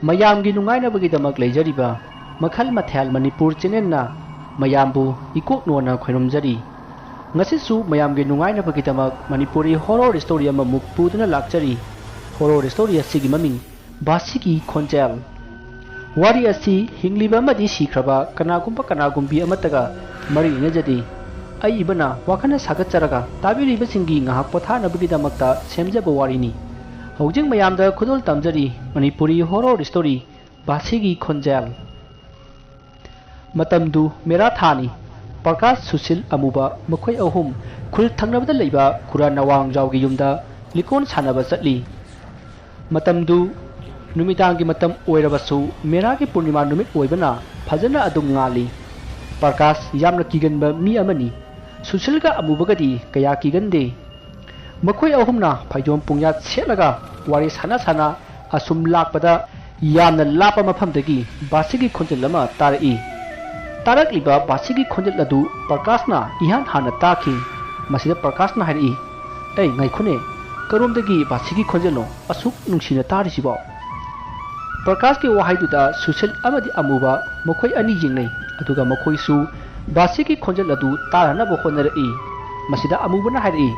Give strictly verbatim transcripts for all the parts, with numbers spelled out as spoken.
ꯃꯌꯥꯝꯒꯤ ꯅꯨꯡꯉꯥꯏꯅꯕꯒꯤꯗꯃꯛ ꯂꯩꯖꯔꯤꯕ ꯃꯈꯜ ꯃꯊꯦꯜ ꯃꯅꯤꯄꯨꯔ ꯆꯦꯅꯦꯜꯅ ꯃꯌꯥꯝꯕꯨ ꯏꯀꯣꯛ ꯅꯣꯟꯅ ꯈꯣꯏꯔꯨꯝꯖꯔꯤ꯫ ꯉꯁꯤꯁꯨ ꯃꯌꯥꯝꯒꯤ ꯅꯨꯡꯉꯥꯏꯅꯕꯒꯤꯗꯃꯛ ꯃꯅꯤꯄꯨꯔꯤ ꯍꯣꯔꯣꯔ ꯁ꯭ꯇꯣꯔꯤ ꯑꯃꯃꯨꯛ ꯄꯨꯗꯨꯅ ꯂꯥꯛꯆꯔꯤ꯫ ꯍꯣꯔꯣꯔ ꯁ꯭ꯇꯣꯔꯤ ꯑꯁꯤꯒꯤ ꯃꯃꯤꯡ ꯕꯥꯁꯤꯒꯤ ꯈꯣꯟꯖꯦꯜ꯫ ꯋꯥꯔꯤ ꯑꯁꯤ ꯍꯤꯡꯂꯤꯕ ꯑꯃꯗꯤ ꯁꯤꯈ꯭ꯔꯕ ꯀꯅꯥꯒꯨꯝꯕ ꯀꯅꯥꯒꯨꯝꯕꯤ ꯑꯃꯠꯇꯒ ꯃꯔꯤ ꯂꯩꯅꯖꯗꯦ꯫ ꯑꯏꯕꯅ ꯋꯥꯈꯜꯅ ꯁꯥꯒꯠꯆꯔꯒ ꯇꯥꯕꯤꯔꯤꯕꯁꯤꯡꯒꯤ ꯉꯥꯏꯍꯥꯛ ꯄꯣꯊꯥꯅꯕꯒꯤꯗꯃꯛꯇ ꯁꯦꯝꯖꯕ ꯋꯥꯔꯤꯅꯤ꯫ ꯍꯧꯖꯤꯛ ꯃꯌꯥꯝꯗ ꯈꯨꯗꯣꯜ ꯇꯝꯖꯔꯤ ꯃꯅꯤꯄꯨꯔꯤ ꯍꯣꯔꯣꯔ ꯁ꯭ꯇꯣꯔꯤ ꯕꯥꯁꯤꯒꯤ ꯈꯣꯟꯖꯦꯜ꯫ ꯃꯇꯝꯗꯨ ꯃꯦꯔꯥ ꯊꯥꯅꯤ꯫ ꯄ꯭ꯔꯀꯥꯁ, ꯁꯨꯁꯤꯜ, ꯑꯃꯨꯕ ꯃꯈꯣꯏ ꯑꯍꯨꯝ ꯈꯨꯜ ꯊꯪꯅꯕꯗ ꯂꯩꯕ ꯈꯨꯔꯥ ꯅꯋꯥꯡꯖꯥꯎꯒꯤ ꯌꯨꯝꯗ ꯂꯤꯀꯣꯟ ꯁꯥꯟꯅꯕ ꯆꯠꯂꯤ꯫ ꯃꯇꯝꯗꯨ ꯅꯨꯃꯤꯗꯥꯡꯒꯤ ꯃꯇꯝ ꯑꯣꯏꯔꯕꯁꯨ ꯃꯦꯔꯥꯒꯤ ꯄꯨꯔꯅꯤꯃꯥ ꯅꯨꯃꯤꯠ ꯑꯣꯏꯕꯅ ꯐꯖꯅ ꯑꯗꯨꯝ ꯉꯥꯜꯂꯤ꯫ ꯄ꯭ꯔꯀꯥꯁ ꯌꯥꯝꯅ ꯀꯤꯒꯟꯕ ꯃꯤ ꯑꯃꯅꯤ꯫ ꯁꯨꯁꯤꯜꯒ ꯑꯃꯨꯕꯒꯗꯤ ꯀꯌꯥ ꯀꯤꯒꯟꯗꯦ꯫ ꯃꯈꯣꯏ ꯑꯍꯨꯝꯅ ꯐꯩꯖꯣꯝ ꯄꯨꯡꯌꯥꯠ ꯁꯦꯠꯂꯒ ꯋꯥꯔꯤ ꯁꯥꯟꯅ ꯁꯥꯟꯅ ꯑꯁꯨꯝ ꯂꯥꯛꯄꯗ ꯌꯥꯝꯅ ꯂꯥꯞꯄ ꯃꯐꯝꯗꯒꯤ ꯕꯥꯁꯤꯒꯤ ꯈꯣꯟꯖꯦꯜ ꯑꯃ ꯇꯥꯔꯛꯏ꯫ ꯇꯥꯔꯛꯂꯤꯕ ꯕꯥꯁꯤꯒꯤ ꯈꯣꯟꯖꯦꯜ ꯑꯗꯨ ꯄ꯭ꯔꯀꯥꯁꯅ ꯏꯍꯥꯟ ꯍꯥꯟꯅ ꯇꯥꯈꯤ꯫ ꯃꯁꯤꯗ ꯄ꯭ꯔꯀꯥꯁꯅ ꯍꯥꯏꯔꯛꯏ, "ꯑꯩ ꯉꯥꯏꯈꯣꯅꯦ, ꯀꯔꯣꯝꯗꯒꯤ ꯕꯥꯁꯤꯒꯤ ꯈꯣꯟꯖꯦꯜꯅꯣ ꯑꯁꯨꯛ ꯅꯨꯡꯁꯤꯅ ꯇꯥꯔꯤꯁꯤꯕꯣ?" ꯄ꯭ꯔꯀꯥꯁꯀꯤ ꯋꯥꯍꯩꯗꯨꯗ ꯁꯨꯁꯤꯜ ꯑꯃꯗꯤ ꯑꯃꯨꯕ ꯃꯈꯣꯏ ꯑꯅꯤ ꯌꯦꯡꯅꯩ, ꯑꯗꯨꯒ ꯃꯈꯣꯏꯁꯨ ꯕꯥꯁꯤꯒꯤ ꯈꯣꯟꯖꯦꯜ ꯑꯗꯨ ꯇꯥꯅꯅꯕ ꯍꯣꯠꯅꯔꯛꯏ꯫ ꯃꯁꯤꯗ ꯑꯃꯨꯕꯅ ꯍꯥꯏꯔꯛꯏ,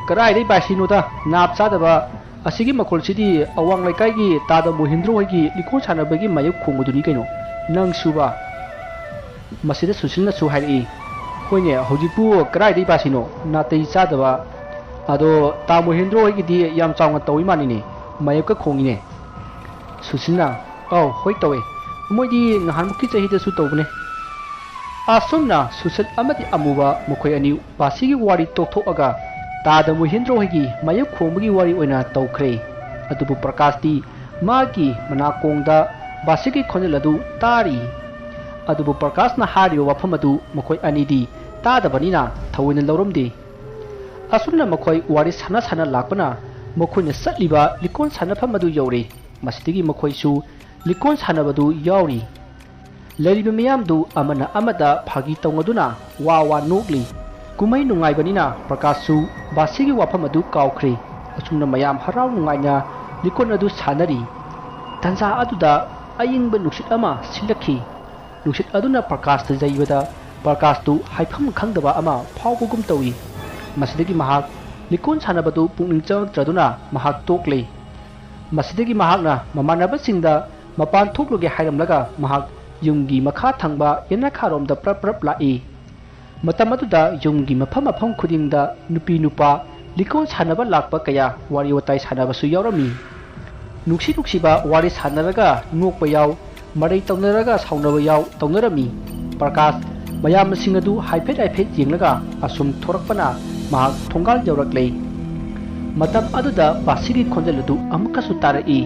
"ꯀꯗꯥꯏꯗꯩ ꯕꯥꯁꯤꯅꯣꯗ, ꯅꯥꯞ ꯆꯥꯗꯕ, ꯑꯁꯤꯒꯤ ꯃꯈꯣꯜꯁꯤꯗꯤ ꯑꯋꯥꯡ ꯂꯩꯀꯥꯏꯒꯤ ꯇꯥꯗ ꯃꯣꯍꯦꯟꯗ꯭ꯔꯣ ꯍꯣꯏꯒꯤ ꯂꯤꯀꯣꯟ ꯁꯥꯟꯅꯕꯒꯤ ꯃꯥꯌꯣꯛ ꯈꯣꯡꯕꯗꯨꯅꯤ ꯀꯩꯅꯣ, ꯅꯪꯁꯨꯕ?" ꯃꯁꯤꯗ ꯁꯨꯁꯤꯜꯅꯁꯨ ꯍꯥꯏꯔꯛꯏ, "ꯍꯣꯏꯅꯦ, ꯍꯧꯖꯤꯛꯄꯨ ꯀꯗꯥꯏꯗꯩ ꯕꯥꯁꯤꯅꯣ, ꯅꯥꯇꯩ ꯆꯥꯗꯕ, ꯑꯗꯣ ꯇꯥ ꯃꯣꯍꯦꯟꯗ꯭ꯔꯣ ꯍꯣꯏꯒꯤꯗꯤ ꯌꯥꯝ ꯆꯥꯎꯅ ꯇꯧꯏ ꯃꯥꯜꯂꯤꯅꯦ, ꯃꯥꯌꯣꯛꯀ ꯈꯣꯡꯉꯤꯅꯦ?" ꯁꯨꯁꯤꯜꯅ, "ꯑꯧ, ꯍꯣꯏ ꯇꯧꯋꯦ, ꯃꯣꯏꯗꯤ ꯅꯍꯥꯟꯃꯨꯛꯀꯤ ꯆꯍꯤꯗꯁꯨ ꯇꯧꯕꯅꯦ꯫" ꯑꯁꯨꯝꯅ ꯁꯨꯁꯤꯜ ꯑꯃꯗꯤ ꯑꯃꯨꯕ ꯃꯈꯣꯏ ꯑꯅꯤ ꯕꯥꯁꯤꯒꯤ ꯋꯥꯔꯤ ꯇꯣꯛꯊꯣꯛꯑꯒ ꯇꯥꯗ ꯃꯣꯍꯦꯟꯗ꯭ꯔꯣ ꯍꯣꯏꯒꯤ ꯃꯥꯌꯣꯛ ꯈꯣꯡꯕꯒꯤ ꯋꯥꯔꯤ ꯑꯣꯏꯅ ꯇꯧꯈ꯭ꯔꯦ꯫ ꯑꯗꯨꯕꯨ ꯄ꯭ꯔꯀꯥꯁꯇꯤ ꯃꯥꯒꯤ ꯃꯅꯥꯀꯣꯡꯗ ꯕꯥꯁꯤꯒꯤ ꯈꯣꯟꯖꯦꯜ ꯑꯗꯨ ꯇꯥꯔꯤ꯫ ꯑꯗꯨꯕꯨ ꯄ꯭ꯔꯀꯥꯁꯅ ꯍꯥꯏꯔꯤꯕ ꯋꯥꯐꯝ ꯑꯗꯨ ꯃꯈꯣꯏ ꯑꯅꯤꯗꯤ ꯇꯥꯗꯕꯅꯤꯅ ꯊꯑꯣꯏꯅ ꯂꯧꯔꯝꯗꯦ꯫ ꯑꯁꯨꯝꯅ ꯃꯈꯣꯏ ꯋꯥꯔꯤ ꯁꯥꯟꯅ ꯁꯥꯟꯅ ꯂꯥꯛꯄꯅ ꯃꯈꯣꯏꯅ ꯆꯠꯂꯤꯕ ꯂꯤꯀꯣꯟ ꯁꯥꯟꯅꯐꯝ ꯑꯗꯨ ꯌꯧꯔꯦ꯫ ꯃꯁꯤꯗꯒꯤ ꯃꯈꯣꯏꯁꯨ ꯂꯤꯀꯣꯟ ꯁꯥꯟꯅꯕꯗꯨ ꯌꯥꯎꯔꯤ꯫ ꯂꯩꯔꯤꯕ ꯃꯤꯌꯥꯝꯗꯨ ꯑꯃꯅ ꯑꯃꯗ ꯐꯥꯒꯤ ꯇꯧꯅꯗꯨꯅ ꯋꯥ ꯋꯥ ꯅꯣꯛꯂꯤ꯫ ꯀꯨꯝꯍꯩ ꯅꯨꯡꯉꯥꯏꯕꯅꯤꯅ ꯄ꯭ꯔꯀꯥꯁꯁꯨ ꯕꯥꯁꯤꯒꯤ ꯋꯥꯐꯝ ꯑꯗꯨ ꯀꯥꯎꯈ꯭ꯔꯦ꯫ ꯑꯁꯨꯝꯅ ꯃꯌꯥꯝ ꯍꯔꯥꯎ ꯅꯨꯡꯉꯥꯏꯅ ꯂꯤꯀꯣꯟ ꯑꯗꯨ ꯁꯥꯟꯅꯔꯤ꯫ ꯇꯥꯟꯖꯥ ꯑꯗꯨꯗ ꯑꯏꯪꯕ ꯅꯨꯡꯁꯤꯠ ꯑꯃ ꯁꯤꯠꯂꯛꯈꯤ꯫ ꯅꯨꯡꯁꯤꯠ ꯑꯗꯨꯅ ꯄ꯭ꯔꯀꯥꯁꯇ ꯌꯩꯕꯗ ꯄ꯭ꯔꯀꯥꯁꯇꯨ ꯍꯥꯏꯐꯝ ꯈꯪꯗꯕ ꯑꯃ ꯐꯥꯎꯕꯒꯨꯝ ꯇꯧꯏ꯫ ꯃꯁꯤꯗꯒꯤ ꯃꯍꯥꯛ ꯂꯤꯀꯣꯟ ꯁꯥꯟꯅꯕꯗꯨ ꯄꯨꯛꯅꯤꯡ ꯆꯪꯉꯛꯇ꯭ꯔꯗꯨꯅ ꯃꯍꯥꯛ ꯇꯣꯛꯂꯦ꯫ ꯃꯁꯤꯗꯒꯤ ꯃꯍꯥꯛꯅ ꯃꯃꯥꯟꯅꯕꯁꯤꯡꯗ ꯃꯄꯥꯟ ꯊꯣꯛꯂꯨꯒꯦ ꯍꯥꯏꯔꯝꯂꯒ ꯃꯍꯥꯛ ꯌꯨꯝꯒꯤ ꯃꯈꯥ ꯊꯪꯕ ꯌꯦꯅꯈꯥꯔꯣꯝꯗ ꯄ꯭ꯔꯞ ꯄ꯭ꯔꯞ ꯂꯥꯛꯏ꯫ ꯃꯇꯝ ꯑꯗꯨꯗ ꯌꯨꯝꯒꯤ ꯃꯐꯝ ꯃꯐꯝ ꯈꯨꯗꯤꯡꯗ ꯅꯨꯄꯤ ꯅꯨꯄꯥ ꯂꯤꯀꯣꯟ ꯁꯥꯟꯅꯕ ꯂꯥꯛꯄ ꯀꯌꯥ ꯋꯥꯔꯤ ꯋꯥꯇꯥꯏ ꯁꯥꯟꯅꯕꯁꯨ ꯌꯥꯎꯔꯝꯃꯤ꯫ ꯅꯨꯡꯁꯤ ꯅꯨꯡꯁꯤꯕ ꯋꯥꯔꯤ ꯁꯥꯟꯅꯔꯒ ꯅꯣꯛꯄ ꯌꯥꯎ, ꯃꯔꯩ ꯇꯧꯅꯔꯒ ꯁꯥꯎꯅꯕ ꯌꯥꯎ ꯇꯧꯅꯔꯝꯃꯤ꯫ ꯄ꯭ꯔꯀꯥꯁ ꯃꯌꯥꯝꯁꯤꯡ ꯑꯗꯨ ꯍꯥꯏꯐꯦꯠ ꯍꯥꯏꯐꯦꯠ ꯌꯦꯡꯂꯒ ꯑꯁꯨꯝ ꯊꯣꯔꯛꯄꯅ ꯃꯍꯥꯛ ꯊꯣꯡꯒꯥꯜ ꯌꯧꯔꯛꯂꯦ꯫ ꯃꯇꯝ ꯑꯗꯨꯗ ꯕꯥꯁꯤꯒꯤ ꯈꯣꯟꯖꯦꯜ ꯑꯗꯨ ꯑꯃꯨꯛꯀꯁꯨ ꯇꯥꯔꯛꯏ꯫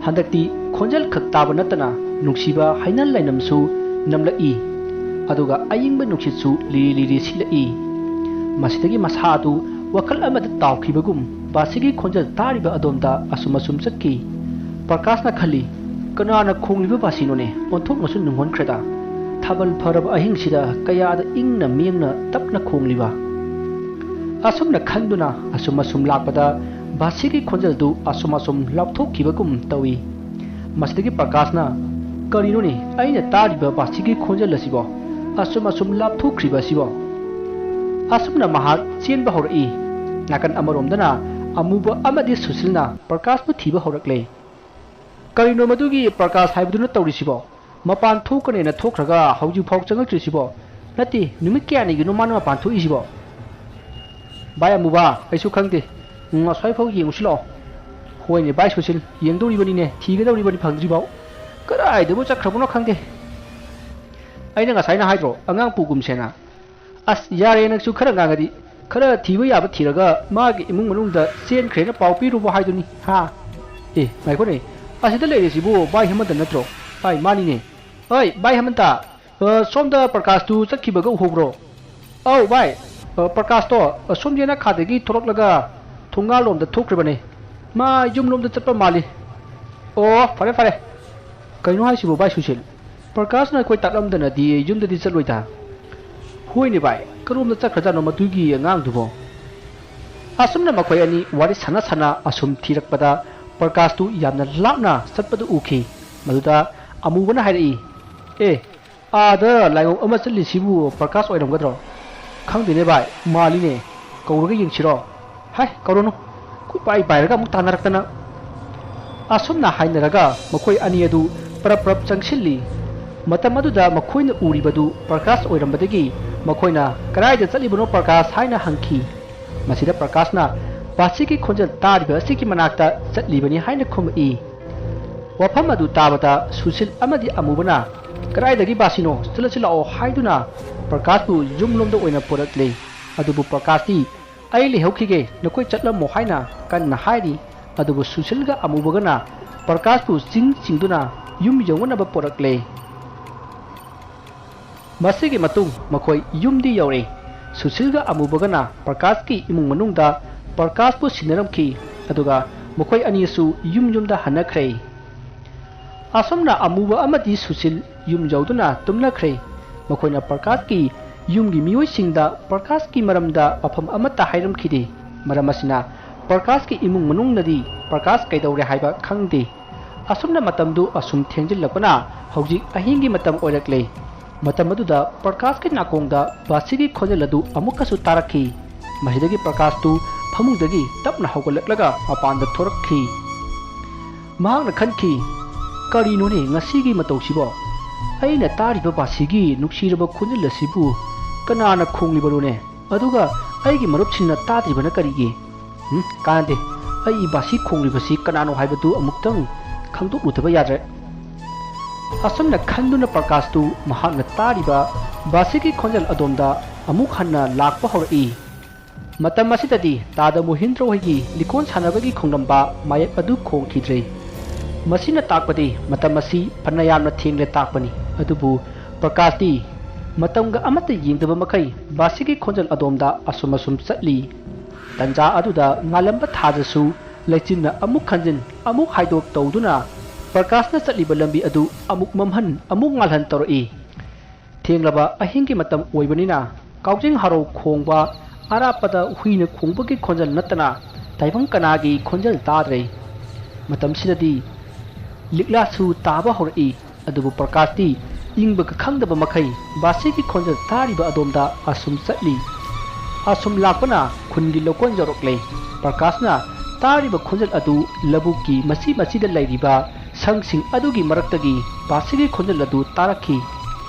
ꯍꯟꯗꯛꯇꯤ ꯈꯣꯟꯖꯦꯜ ꯈꯛ ꯇꯥꯕ ꯅꯠꯇꯅ ꯅꯨꯡꯁꯤꯕ ꯍꯩꯅꯝ ꯂꯩꯅꯝꯁꯨ ꯅꯝꯂꯛꯏ꯫ ꯑꯗꯨꯒ ꯑꯏꯪꯕ ꯅꯨꯡꯁꯤꯠꯁꯨ ꯂꯤꯔꯤ ꯂꯤꯔꯤ ꯁꯤꯠꯂꯛꯏ꯫ ꯃꯁꯤꯗꯒꯤ ꯃꯁꯥ ꯑꯗꯨ ꯋꯥꯈꯜ ꯑꯃꯗ ꯇꯥꯎꯈꯤꯕꯒꯨꯝ ꯕꯥꯁꯤꯒꯤ ꯈꯣꯟꯖꯦꯜ ꯇꯥꯔꯤꯕ ꯑꯗꯣꯝꯗ ꯑꯁꯨꯝ ꯑꯁꯨꯝ ꯆꯠꯈꯤ꯫ ꯄ꯭ꯔꯀꯥꯁꯅ ꯈꯜꯂꯤ, "ꯀꯅꯥꯅ ꯈꯣꯡꯂꯤꯕ ꯕꯥꯁꯤꯅꯣꯅꯦ? ꯑꯣꯟꯊꯣꯛꯅꯁꯨ ꯅꯨꯡꯉꯣꯟꯈ꯭ꯔꯦꯗ꯫ ꯊꯥꯕꯜ ꯐꯔꯕ ꯑꯍꯤꯡꯁꯤꯗ ꯀꯌꯥꯗ ꯏꯪꯅ ꯃꯤꯌꯦꯡꯅ ꯇꯞꯅ ꯈꯣꯡꯂꯤꯕ?" ꯑꯁꯨꯝꯅ ꯈꯟꯗꯨꯅ ꯑꯁꯨꯝ ꯑꯁꯨꯝ ꯂꯥꯛꯄꯗ ꯕꯥꯁꯤꯒꯤ ꯈꯣꯟꯖꯦꯜꯗꯨ ꯑꯁꯨꯝ ꯑꯁꯨꯝ ꯂꯥꯞꯊꯣꯛꯈꯤꯕꯒꯨꯝ ꯇꯧꯏ꯫ ꯃꯁꯤꯗꯒꯤ ꯄ꯭ꯔꯀꯥꯁꯅ, "ꯀꯔꯤꯅꯣꯅꯦ ꯑꯩꯅ ꯇꯥꯔꯤꯕ ꯕꯥꯁꯤꯒꯤ ꯈꯣꯟꯖꯦꯜ ꯑꯁꯤꯕꯣ? ꯑꯁꯨꯝ ꯑꯁꯨꯝ ꯂꯥꯞꯊꯣꯛꯈ꯭ꯔꯤꯕ ꯑꯁꯤꯕꯣ?" ꯑꯁꯨꯝꯅ ꯃꯍꯥꯛ ꯆꯦꯟꯕ ꯍꯧꯔꯛꯏ꯫ ꯅꯥꯀꯟ ꯑꯃꯔꯣꯝꯗꯅ ꯑꯃꯨꯕ ꯑꯃꯗꯤ ꯁꯨꯁꯤꯜꯅ ꯄ꯭ꯔꯀꯥꯁꯄꯨ ꯊꯤꯕ ꯍꯧꯔꯛꯂꯦ꯫ "ꯀꯔꯤꯅꯣ ꯃꯗꯨꯒꯤ ꯄ꯭ꯔꯀꯥꯁ ꯍꯥꯏꯕꯗꯨꯅ ꯇꯧꯔꯤꯁꯤꯕꯣ? ꯃꯄꯥꯟ ꯊꯣꯛꯀꯅꯦꯅ ꯊꯣꯛꯈ꯭ꯔꯒ ꯍꯧꯖꯤꯛꯐꯥꯎ ꯆꯪꯉꯛꯇ꯭ꯔꯤꯁꯤꯕꯣ? ꯅꯠꯇꯦ, ꯅꯨꯃꯤꯠ ꯀꯌꯥꯅꯤꯒꯤꯅꯣ ꯃꯥꯅ ꯃꯄꯥꯟ ꯊꯣꯛꯏꯁꯤꯕꯣ?" "ꯚꯥꯏ ꯑꯃꯨꯕ, ꯑꯩꯁꯨ ꯈꯪꯗꯦ꯫ ꯎꯝ, ꯑꯁ꯭ꯋꯥꯏꯐꯥꯎ ꯌꯦꯡꯉꯨꯁꯤ ꯂꯥꯛꯑꯣ꯫" "ꯍꯣꯏꯅꯦ ꯚꯥꯏ ꯁꯨꯁꯤꯜ, ꯌꯦꯡꯗꯧꯔꯤꯕꯅꯤꯅꯦ, ꯊꯤꯒꯗꯧꯔꯤꯕꯅꯤ ꯐꯪꯗ꯭ꯔꯤꯐꯥꯎ꯫ ꯀꯗꯥꯏꯗꯕꯨ ꯆꯠꯈ꯭ꯔꯕꯅꯣ ꯈꯪꯗꯦ꯫ ꯑꯩꯅ ꯉꯁꯥꯏꯅ ꯍꯥꯏꯗ꯭ꯔꯣ ꯑꯉꯥꯡ ꯄꯨꯒꯨꯝꯁꯦꯅ?" "ꯑꯁ, ꯌꯥꯔꯦ ꯅꯪꯁꯨ ꯈꯔ ꯉꯥꯡꯉꯗꯤ꯫ ꯈꯔ ꯊꯤꯕ ꯌꯥꯕ ꯊꯤꯔꯒ ꯃꯥꯒꯤ ꯏꯃꯨꯡ ꯃꯅꯨꯡꯗ ꯆꯦꯟꯈ꯭ꯔꯦꯅ ꯄꯥꯎ ꯄꯤꯔꯨꯕ ꯍꯥꯏꯗꯨꯅꯤ, ꯍꯥ?" "ꯑꯦ, ꯉꯥꯏꯈꯣꯅꯦ, ꯑꯁꯤꯗ ꯂꯩꯔꯤꯁꯤꯕꯨ ꯚꯥꯏ ꯍꯦꯃꯟꯇ ꯅꯠꯇ꯭ꯔꯣ?" "ꯍꯥꯏ, ꯃꯥꯅꯤꯅꯦ꯫ ꯍꯣꯏ, ꯚꯥꯏ ꯍꯦꯃꯟꯇ, ꯑ, ꯁꯣꯝꯗ ꯄ꯭ꯔꯀꯥꯁꯇꯨ ꯆꯠꯈꯤꯕꯒ ꯎꯍꯧꯕ꯭ꯔꯣ?" "ꯑꯧ ꯚꯥꯏ, ꯑ, ꯄ꯭ꯔꯀꯥꯁꯇꯣ, ꯑ, ꯁꯣꯝ ꯌꯦꯅꯈꯥꯗꯒꯤ ꯊꯣꯔꯛꯂꯒ ꯊꯣꯡꯒꯥꯜꯂꯣꯝꯗ ꯊꯣꯛꯈ꯭ꯔꯤꯕꯅꯦ꯫ ꯃꯥ ꯌꯨꯝꯂꯣꯝꯗ ꯆꯠꯄ ꯃꯥꯜꯂꯤ꯫" "ꯑꯣ, ꯐꯔꯦ ꯐꯔꯦ꯫ ꯀꯩꯅꯣ ꯍꯥꯏꯁꯤꯕꯨ ꯚꯥꯏ ꯁꯨꯁꯤꯜ? ꯄ꯭ꯔꯀꯥꯁꯅ ꯑꯩꯈꯣꯏ ꯇꯥꯛꯂꯝꯗꯅꯗꯤ ꯌꯨꯝꯗꯗꯤ ꯆꯠꯂꯣꯏꯗ?" "ꯍꯣꯏꯅꯦ ꯚꯥꯏ, ꯀꯔꯣꯝꯗ ꯆꯠꯈ꯭ꯔꯖꯥꯠꯅꯣ ꯃꯗꯨꯒꯤ ꯑꯉꯥꯡꯗꯨꯕꯣ?" ꯑꯁꯨꯝꯅ ꯃꯈꯣꯏ ꯑꯅꯤ ꯋꯥꯔꯤ ꯁꯥꯟꯅ ꯁꯥꯟꯅ ꯑꯁꯨꯝ ꯊꯤꯔꯛꯄꯗ ꯄ꯭ꯔꯀꯥꯁꯇꯨ ꯌꯥꯝꯅ ꯂꯥꯞꯅ ꯆꯠꯄꯗꯨ ꯎꯈꯤ꯫ ꯃꯗꯨꯗ ꯑꯃꯨꯕꯅ ꯍꯥꯏꯔꯛꯏ, "ꯑꯦ, ꯑꯥꯗ ꯂꯥꯏꯑꯣꯡ ꯑꯃ ꯆꯠꯂꯤꯁꯤꯕꯨ ꯄ꯭ꯔꯀꯥꯁ ꯑꯣꯏꯔꯝꯒꯗ꯭ꯔꯣ?" "ꯈꯪꯗꯦꯅꯦ ꯚꯥꯏ, ꯃꯥꯜꯂꯤꯅꯦ꯫ ꯀꯧꯔꯒ ꯌꯦꯡꯁꯤꯔꯣ?" "ꯍꯥꯏ, ꯀꯧꯔꯨꯅꯨ꯫ ꯀꯣꯏꯄꯥꯏ ꯄꯥꯏꯔꯒ ꯑꯃꯨꯛ ꯇꯥꯟꯅꯔꯛꯇꯅ꯫" ꯑꯁꯨꯝꯅ ꯍꯥꯏꯅꯔꯒ ꯃꯈꯣꯏ ꯑꯅꯤ ꯑꯗꯨ ꯄꯔꯞ ꯄꯔꯞ ꯆꯪꯁꯤꯜꯂꯤ꯫ ꯃꯇꯝ ꯑꯗꯨꯗ ꯃꯈꯣꯏꯅ ꯎꯔꯤꯕꯗꯨ ꯄ꯭ꯔꯀꯥꯁ ꯑꯣꯏꯔꯝꯕꯗꯒꯤ ꯃꯈꯣꯏꯅ, "ꯀꯗꯥꯏꯗ ꯆꯠꯂꯤꯕꯅꯣ ꯄ꯭ꯔꯀꯥꯁ?" ꯍꯥꯏꯅ ꯍꯪꯈꯤ꯫ ꯃꯁꯤꯗ ꯄ꯭ꯔꯀꯥꯁꯅ ꯕꯥꯁꯤꯒꯤ ꯈꯣꯟꯖꯦꯜ ꯇꯥꯔꯤꯕ ꯑꯁꯤꯒꯤ ꯃꯅꯥꯛꯇ ꯆꯠꯂꯤꯕꯅꯤ ꯍꯥꯏꯅ ꯈꯨꯝꯃꯛꯏ꯫ ꯋꯥꯐꯝ ꯑꯗꯨ ꯇꯥꯕꯗ ꯁꯨꯁꯤꯜ ꯑꯃꯗꯤ ꯑꯃꯨꯕꯅ, "ꯀꯗꯥꯏꯗꯒꯤ ꯕꯥꯁꯤꯅꯣ? ꯆꯠꯂꯁꯤ ꯂꯥꯛꯑꯣ" ꯍꯥꯏꯗꯨꯅ ꯄ꯭ꯔꯀꯥꯁꯄꯨ ꯌꯨꯝꯂꯣꯝꯗ ꯑꯣꯏꯅ ꯄꯨꯔꯛꯂꯦ꯫ ꯑꯗꯨꯕꯨ ꯄ꯭ꯔꯀꯥꯁꯇꯤ, "ꯑꯩ ꯂꯩꯍꯧꯈꯤꯒꯦ, ꯅꯈꯣꯏ ꯆꯠꯂꯝꯃꯣ" ꯍꯥꯏꯅ ꯀꯟꯅ ꯍꯥꯏꯔꯤ꯫ ꯑꯗꯨꯕꯨ ꯁꯨꯁꯤꯜꯒ ꯑꯃꯨꯕꯒꯅ ꯄ꯭ꯔꯀꯥꯁꯄꯨ ꯆꯤꯡ ꯆꯤꯡꯗꯨꯅ ꯌꯨꯝ ꯌꯧꯅꯅꯕ ꯄꯨꯔꯛꯂꯦ꯫ ꯃꯁꯤꯒꯤ ꯃꯇꯨꯡ ꯃꯈꯣꯏ ꯌꯨꯝꯗꯤ ꯌꯧꯔꯦ꯫ ꯁꯨꯁꯤꯜꯒ ꯑꯃꯨꯕꯒꯅ ꯄ꯭ꯔꯀꯥꯁꯀꯤ ꯏꯃꯨꯡ ꯃꯅꯨꯡꯗ ꯄ꯭ꯔꯀꯥꯁꯄꯨ ꯁꯤꯟꯅꯔꯝꯈꯤ, ꯑꯗꯨꯒ ꯃꯈꯣꯏ ꯑꯅꯤꯁꯨ ꯌꯨꯝ ꯌꯨꯝꯗ ꯍꯟꯅꯈ꯭ꯔꯦ꯫ ꯑꯁꯨꯝꯅ ꯑꯃꯨꯕ ꯑꯃꯗꯤ ꯁꯨꯁꯤꯜ ꯌꯨꯝ ꯌꯧꯗꯨꯅ ꯇꯨꯝꯅꯈ꯭ꯔꯦ꯫ ꯃꯈꯣꯏꯅ ꯄ꯭ꯔꯀꯥꯁꯀꯤ ꯌꯨꯝꯒꯤ ꯃꯤꯑꯣꯏꯁꯤꯡꯗ ꯄ꯭ꯔꯀꯥꯁꯀꯤ ꯃꯔꯝꯗ ꯋꯥꯐꯝ ꯑꯃꯠꯇ ꯍꯥꯏꯔꯝꯈꯤꯗꯦ꯫ ꯃꯔꯝ ꯑꯁꯤꯅ ꯄ꯭ꯔꯀꯥꯁꯀꯤ ꯏꯃꯨꯡ ꯃꯅꯨꯡꯅꯗꯤ ꯄ꯭ꯔꯀꯥꯁ ꯀꯩꯗꯧꯔꯦ ꯍꯥꯏꯕ ꯈꯪꯗꯦ꯫ ꯑꯁꯨꯝꯅ ꯃꯇꯝꯗꯨ ꯑꯁꯨꯝ ꯊꯦꯡꯖꯤꯜꯂꯛꯄꯅ ꯍꯧꯖꯤꯛ ꯑꯍꯤꯡꯒꯤ ꯃꯇꯝ ꯑꯣꯏꯔꯛꯂꯦ꯫ ꯃꯇꯝ ꯑꯗꯨꯗ ꯄ꯭ꯔꯀꯥꯁꯀꯤ ꯅꯥꯀꯣꯡꯗ ꯕꯥꯁꯤꯒꯤ ꯈꯣꯟꯖꯦꯜ ꯑꯗꯨ ꯑꯃꯨꯛꯀꯁꯨ ꯇꯥꯔꯛꯈꯤ꯫ ꯃꯁꯤꯗꯒꯤ ꯄ꯭ꯔꯀꯥꯁꯇꯨ ꯐꯃꯨꯡꯗꯒꯤ ꯇꯞꯅ ꯍꯧꯒꯠꯂꯛꯂꯒ ꯃꯄꯥꯟꯗ ꯊꯣꯔꯛꯈꯤ꯫ ꯃꯍꯥꯛꯅ ꯈꯟꯈꯤ, "ꯀꯔꯤꯅꯣꯅꯦ ꯉꯁꯤꯒꯤ ꯃꯇꯧꯁꯤꯕꯣ? ꯑꯩꯅ ꯇꯥꯔꯤꯕ ꯕꯥꯁꯤꯒꯤ ꯅꯨꯡꯁꯤꯔꯕ ꯈꯣꯟꯖꯦꯜ ꯑꯁꯤꯕꯨ ꯀꯅꯥꯅ ꯈꯣꯡꯂꯤꯕꯅꯣꯅꯦ? ꯑꯗꯨꯒ ꯑꯩꯒꯤ ꯃꯔꯨꯞꯁꯤꯡꯅ ꯇꯥꯗ꯭ꯔꯤꯕꯅ ꯀꯔꯤꯒꯤ? ꯎꯝ, ꯀꯥꯟꯅꯗꯦ꯫ ꯑꯩ ꯕꯥꯁꯤ ꯈꯣꯡꯂꯤꯕꯁꯤ ꯀꯅꯥꯅꯣ ꯍꯥꯏꯕꯗꯨ ꯑꯃꯨꯛꯇꯪ ꯈꯪꯗꯣꯛꯂꯨꯗꯕ ꯌꯥꯗ꯭ꯔꯦ꯫" ꯑꯁꯨꯝꯅ ꯈꯟꯗꯨꯅ ꯄ꯭ꯔꯀꯥꯁꯇꯨ ꯃꯍꯥꯛꯅ ꯇꯥꯔꯤꯕ ꯕꯥꯁꯤꯒꯤ ꯈꯣꯟꯖꯦꯜ ꯑꯗꯣꯝꯗ ꯑꯃꯨꯛ ꯍꯟꯅ ꯂꯥꯛꯄ ꯍꯧꯔꯛꯏ꯫ ꯃꯇꯝ ꯑꯁꯤꯗꯗꯤ ꯇꯥꯗ ꯃꯣꯍꯤꯟꯗ꯭ꯔ ꯍꯣꯏꯒꯤ ꯂꯤꯀꯣꯟ ꯁꯥꯟꯅꯕꯒꯤ ꯈꯣꯡꯂꯝꯕ ꯃꯥꯌꯦꯞ ꯑꯗꯨ ꯈꯣꯡꯈꯤꯗ꯭ꯔꯦ꯫ ꯃꯁꯤꯅ ꯇꯥꯛꯄꯗꯤ ꯃꯇꯝ ꯑꯁꯤ ꯐꯅ ꯌꯥꯝꯅ ꯊꯦꯡꯂꯦ ꯇꯥꯛꯄꯅꯤ꯫ ꯑꯗꯨꯕꯨ ꯄ꯭ꯔꯀꯥꯁꯇꯤ ꯃꯇꯝꯒ ꯑꯃꯠꯇ ꯌꯦꯡꯗꯕ ꯃꯈꯩ ꯕꯥꯁꯤꯒꯤ ꯈꯣꯟꯖꯦꯜ ꯑꯗꯣꯝꯗ ꯑꯁꯨꯝ ꯑꯁꯨꯝ ꯆꯠꯂꯤ꯫ ꯇꯟꯖꯥ ꯑꯗꯨꯗ ꯉꯥꯜꯂꯝꯕ ꯊꯥꯖꯁꯨ ꯂꯩꯆꯤꯟꯅ ꯑꯃꯨꯛ ꯈꯟꯖꯤꯟ, ꯑꯃꯨꯛ ꯍꯥꯏꯗꯣꯛ ꯇꯧꯗꯨꯅ ꯄ꯭ꯔꯀꯥꯁꯅ ꯆꯠꯂꯤꯕ ꯂꯝꯕꯤ ꯑꯗꯨ ꯑꯃꯨꯛ ꯃꯝꯍꯟ, ꯑꯃꯨꯛ ꯉꯥꯜꯍꯟ ꯇꯧꯔꯛꯏ꯫ ꯊꯦꯡꯂꯕ ꯑꯍꯤꯡꯒꯤ ꯃꯇꯝ ꯑꯣꯏꯕꯅꯤꯅ ꯀꯥꯎꯖꯤꯡ ꯍꯔꯥꯎ ꯈꯣꯡꯕ, ꯑꯔꯥꯞꯄꯗ ꯍꯨꯏꯅ ꯈꯣꯡꯕꯒꯤ ꯈꯣꯟꯖꯦꯜ ꯅꯠꯇꯅ ꯇꯥꯏꯕꯪ ꯀꯅꯥꯒꯤ ꯈꯣꯟꯖꯦꯜ ꯇꯥꯗ꯭ꯔꯦ꯫ ꯃꯇꯝꯁꯤꯗꯗꯤ ꯂꯤꯛꯂꯥꯁꯨ ꯇꯥꯕ ꯍꯧꯔꯛꯏ꯫ ꯑꯗꯨꯕꯨ ꯄ꯭ꯔꯀꯥꯁꯇꯤ ꯏꯪꯕꯒ ꯈꯪꯗꯕ ꯃꯈꯩ ꯕꯥꯁꯤꯒꯤ ꯈꯣꯟꯖꯦꯜ ꯇꯥꯔꯤꯕ ꯑꯗꯣꯝꯗ ꯑꯁꯨꯝ ꯆꯠꯂꯤ꯫ ꯑꯁꯨꯝ ꯂꯥꯛꯄꯅ ꯈꯨꯟꯒꯤ ꯂꯧꯀꯣꯟ ꯌꯧꯔꯛꯂꯦ꯫ ꯄ꯭ꯔꯀꯥꯁꯅ ꯇꯥꯔꯤꯕ ꯈꯣꯟꯖꯦꯜ ꯑꯗꯨ ꯂꯧꯕꯨꯛꯀꯤ ꯃꯆꯤ ꯃꯆꯤꯗ ꯂꯩꯔꯤꯕ ꯁꯪꯁꯤꯡ ꯑꯗꯨꯒꯤ ꯃꯔꯛꯇꯒꯤ ꯕꯥꯁꯤꯒꯤ ꯈꯣꯟꯖꯦꯜ ꯑꯗꯨ ꯇꯥꯔꯛꯈꯤ꯫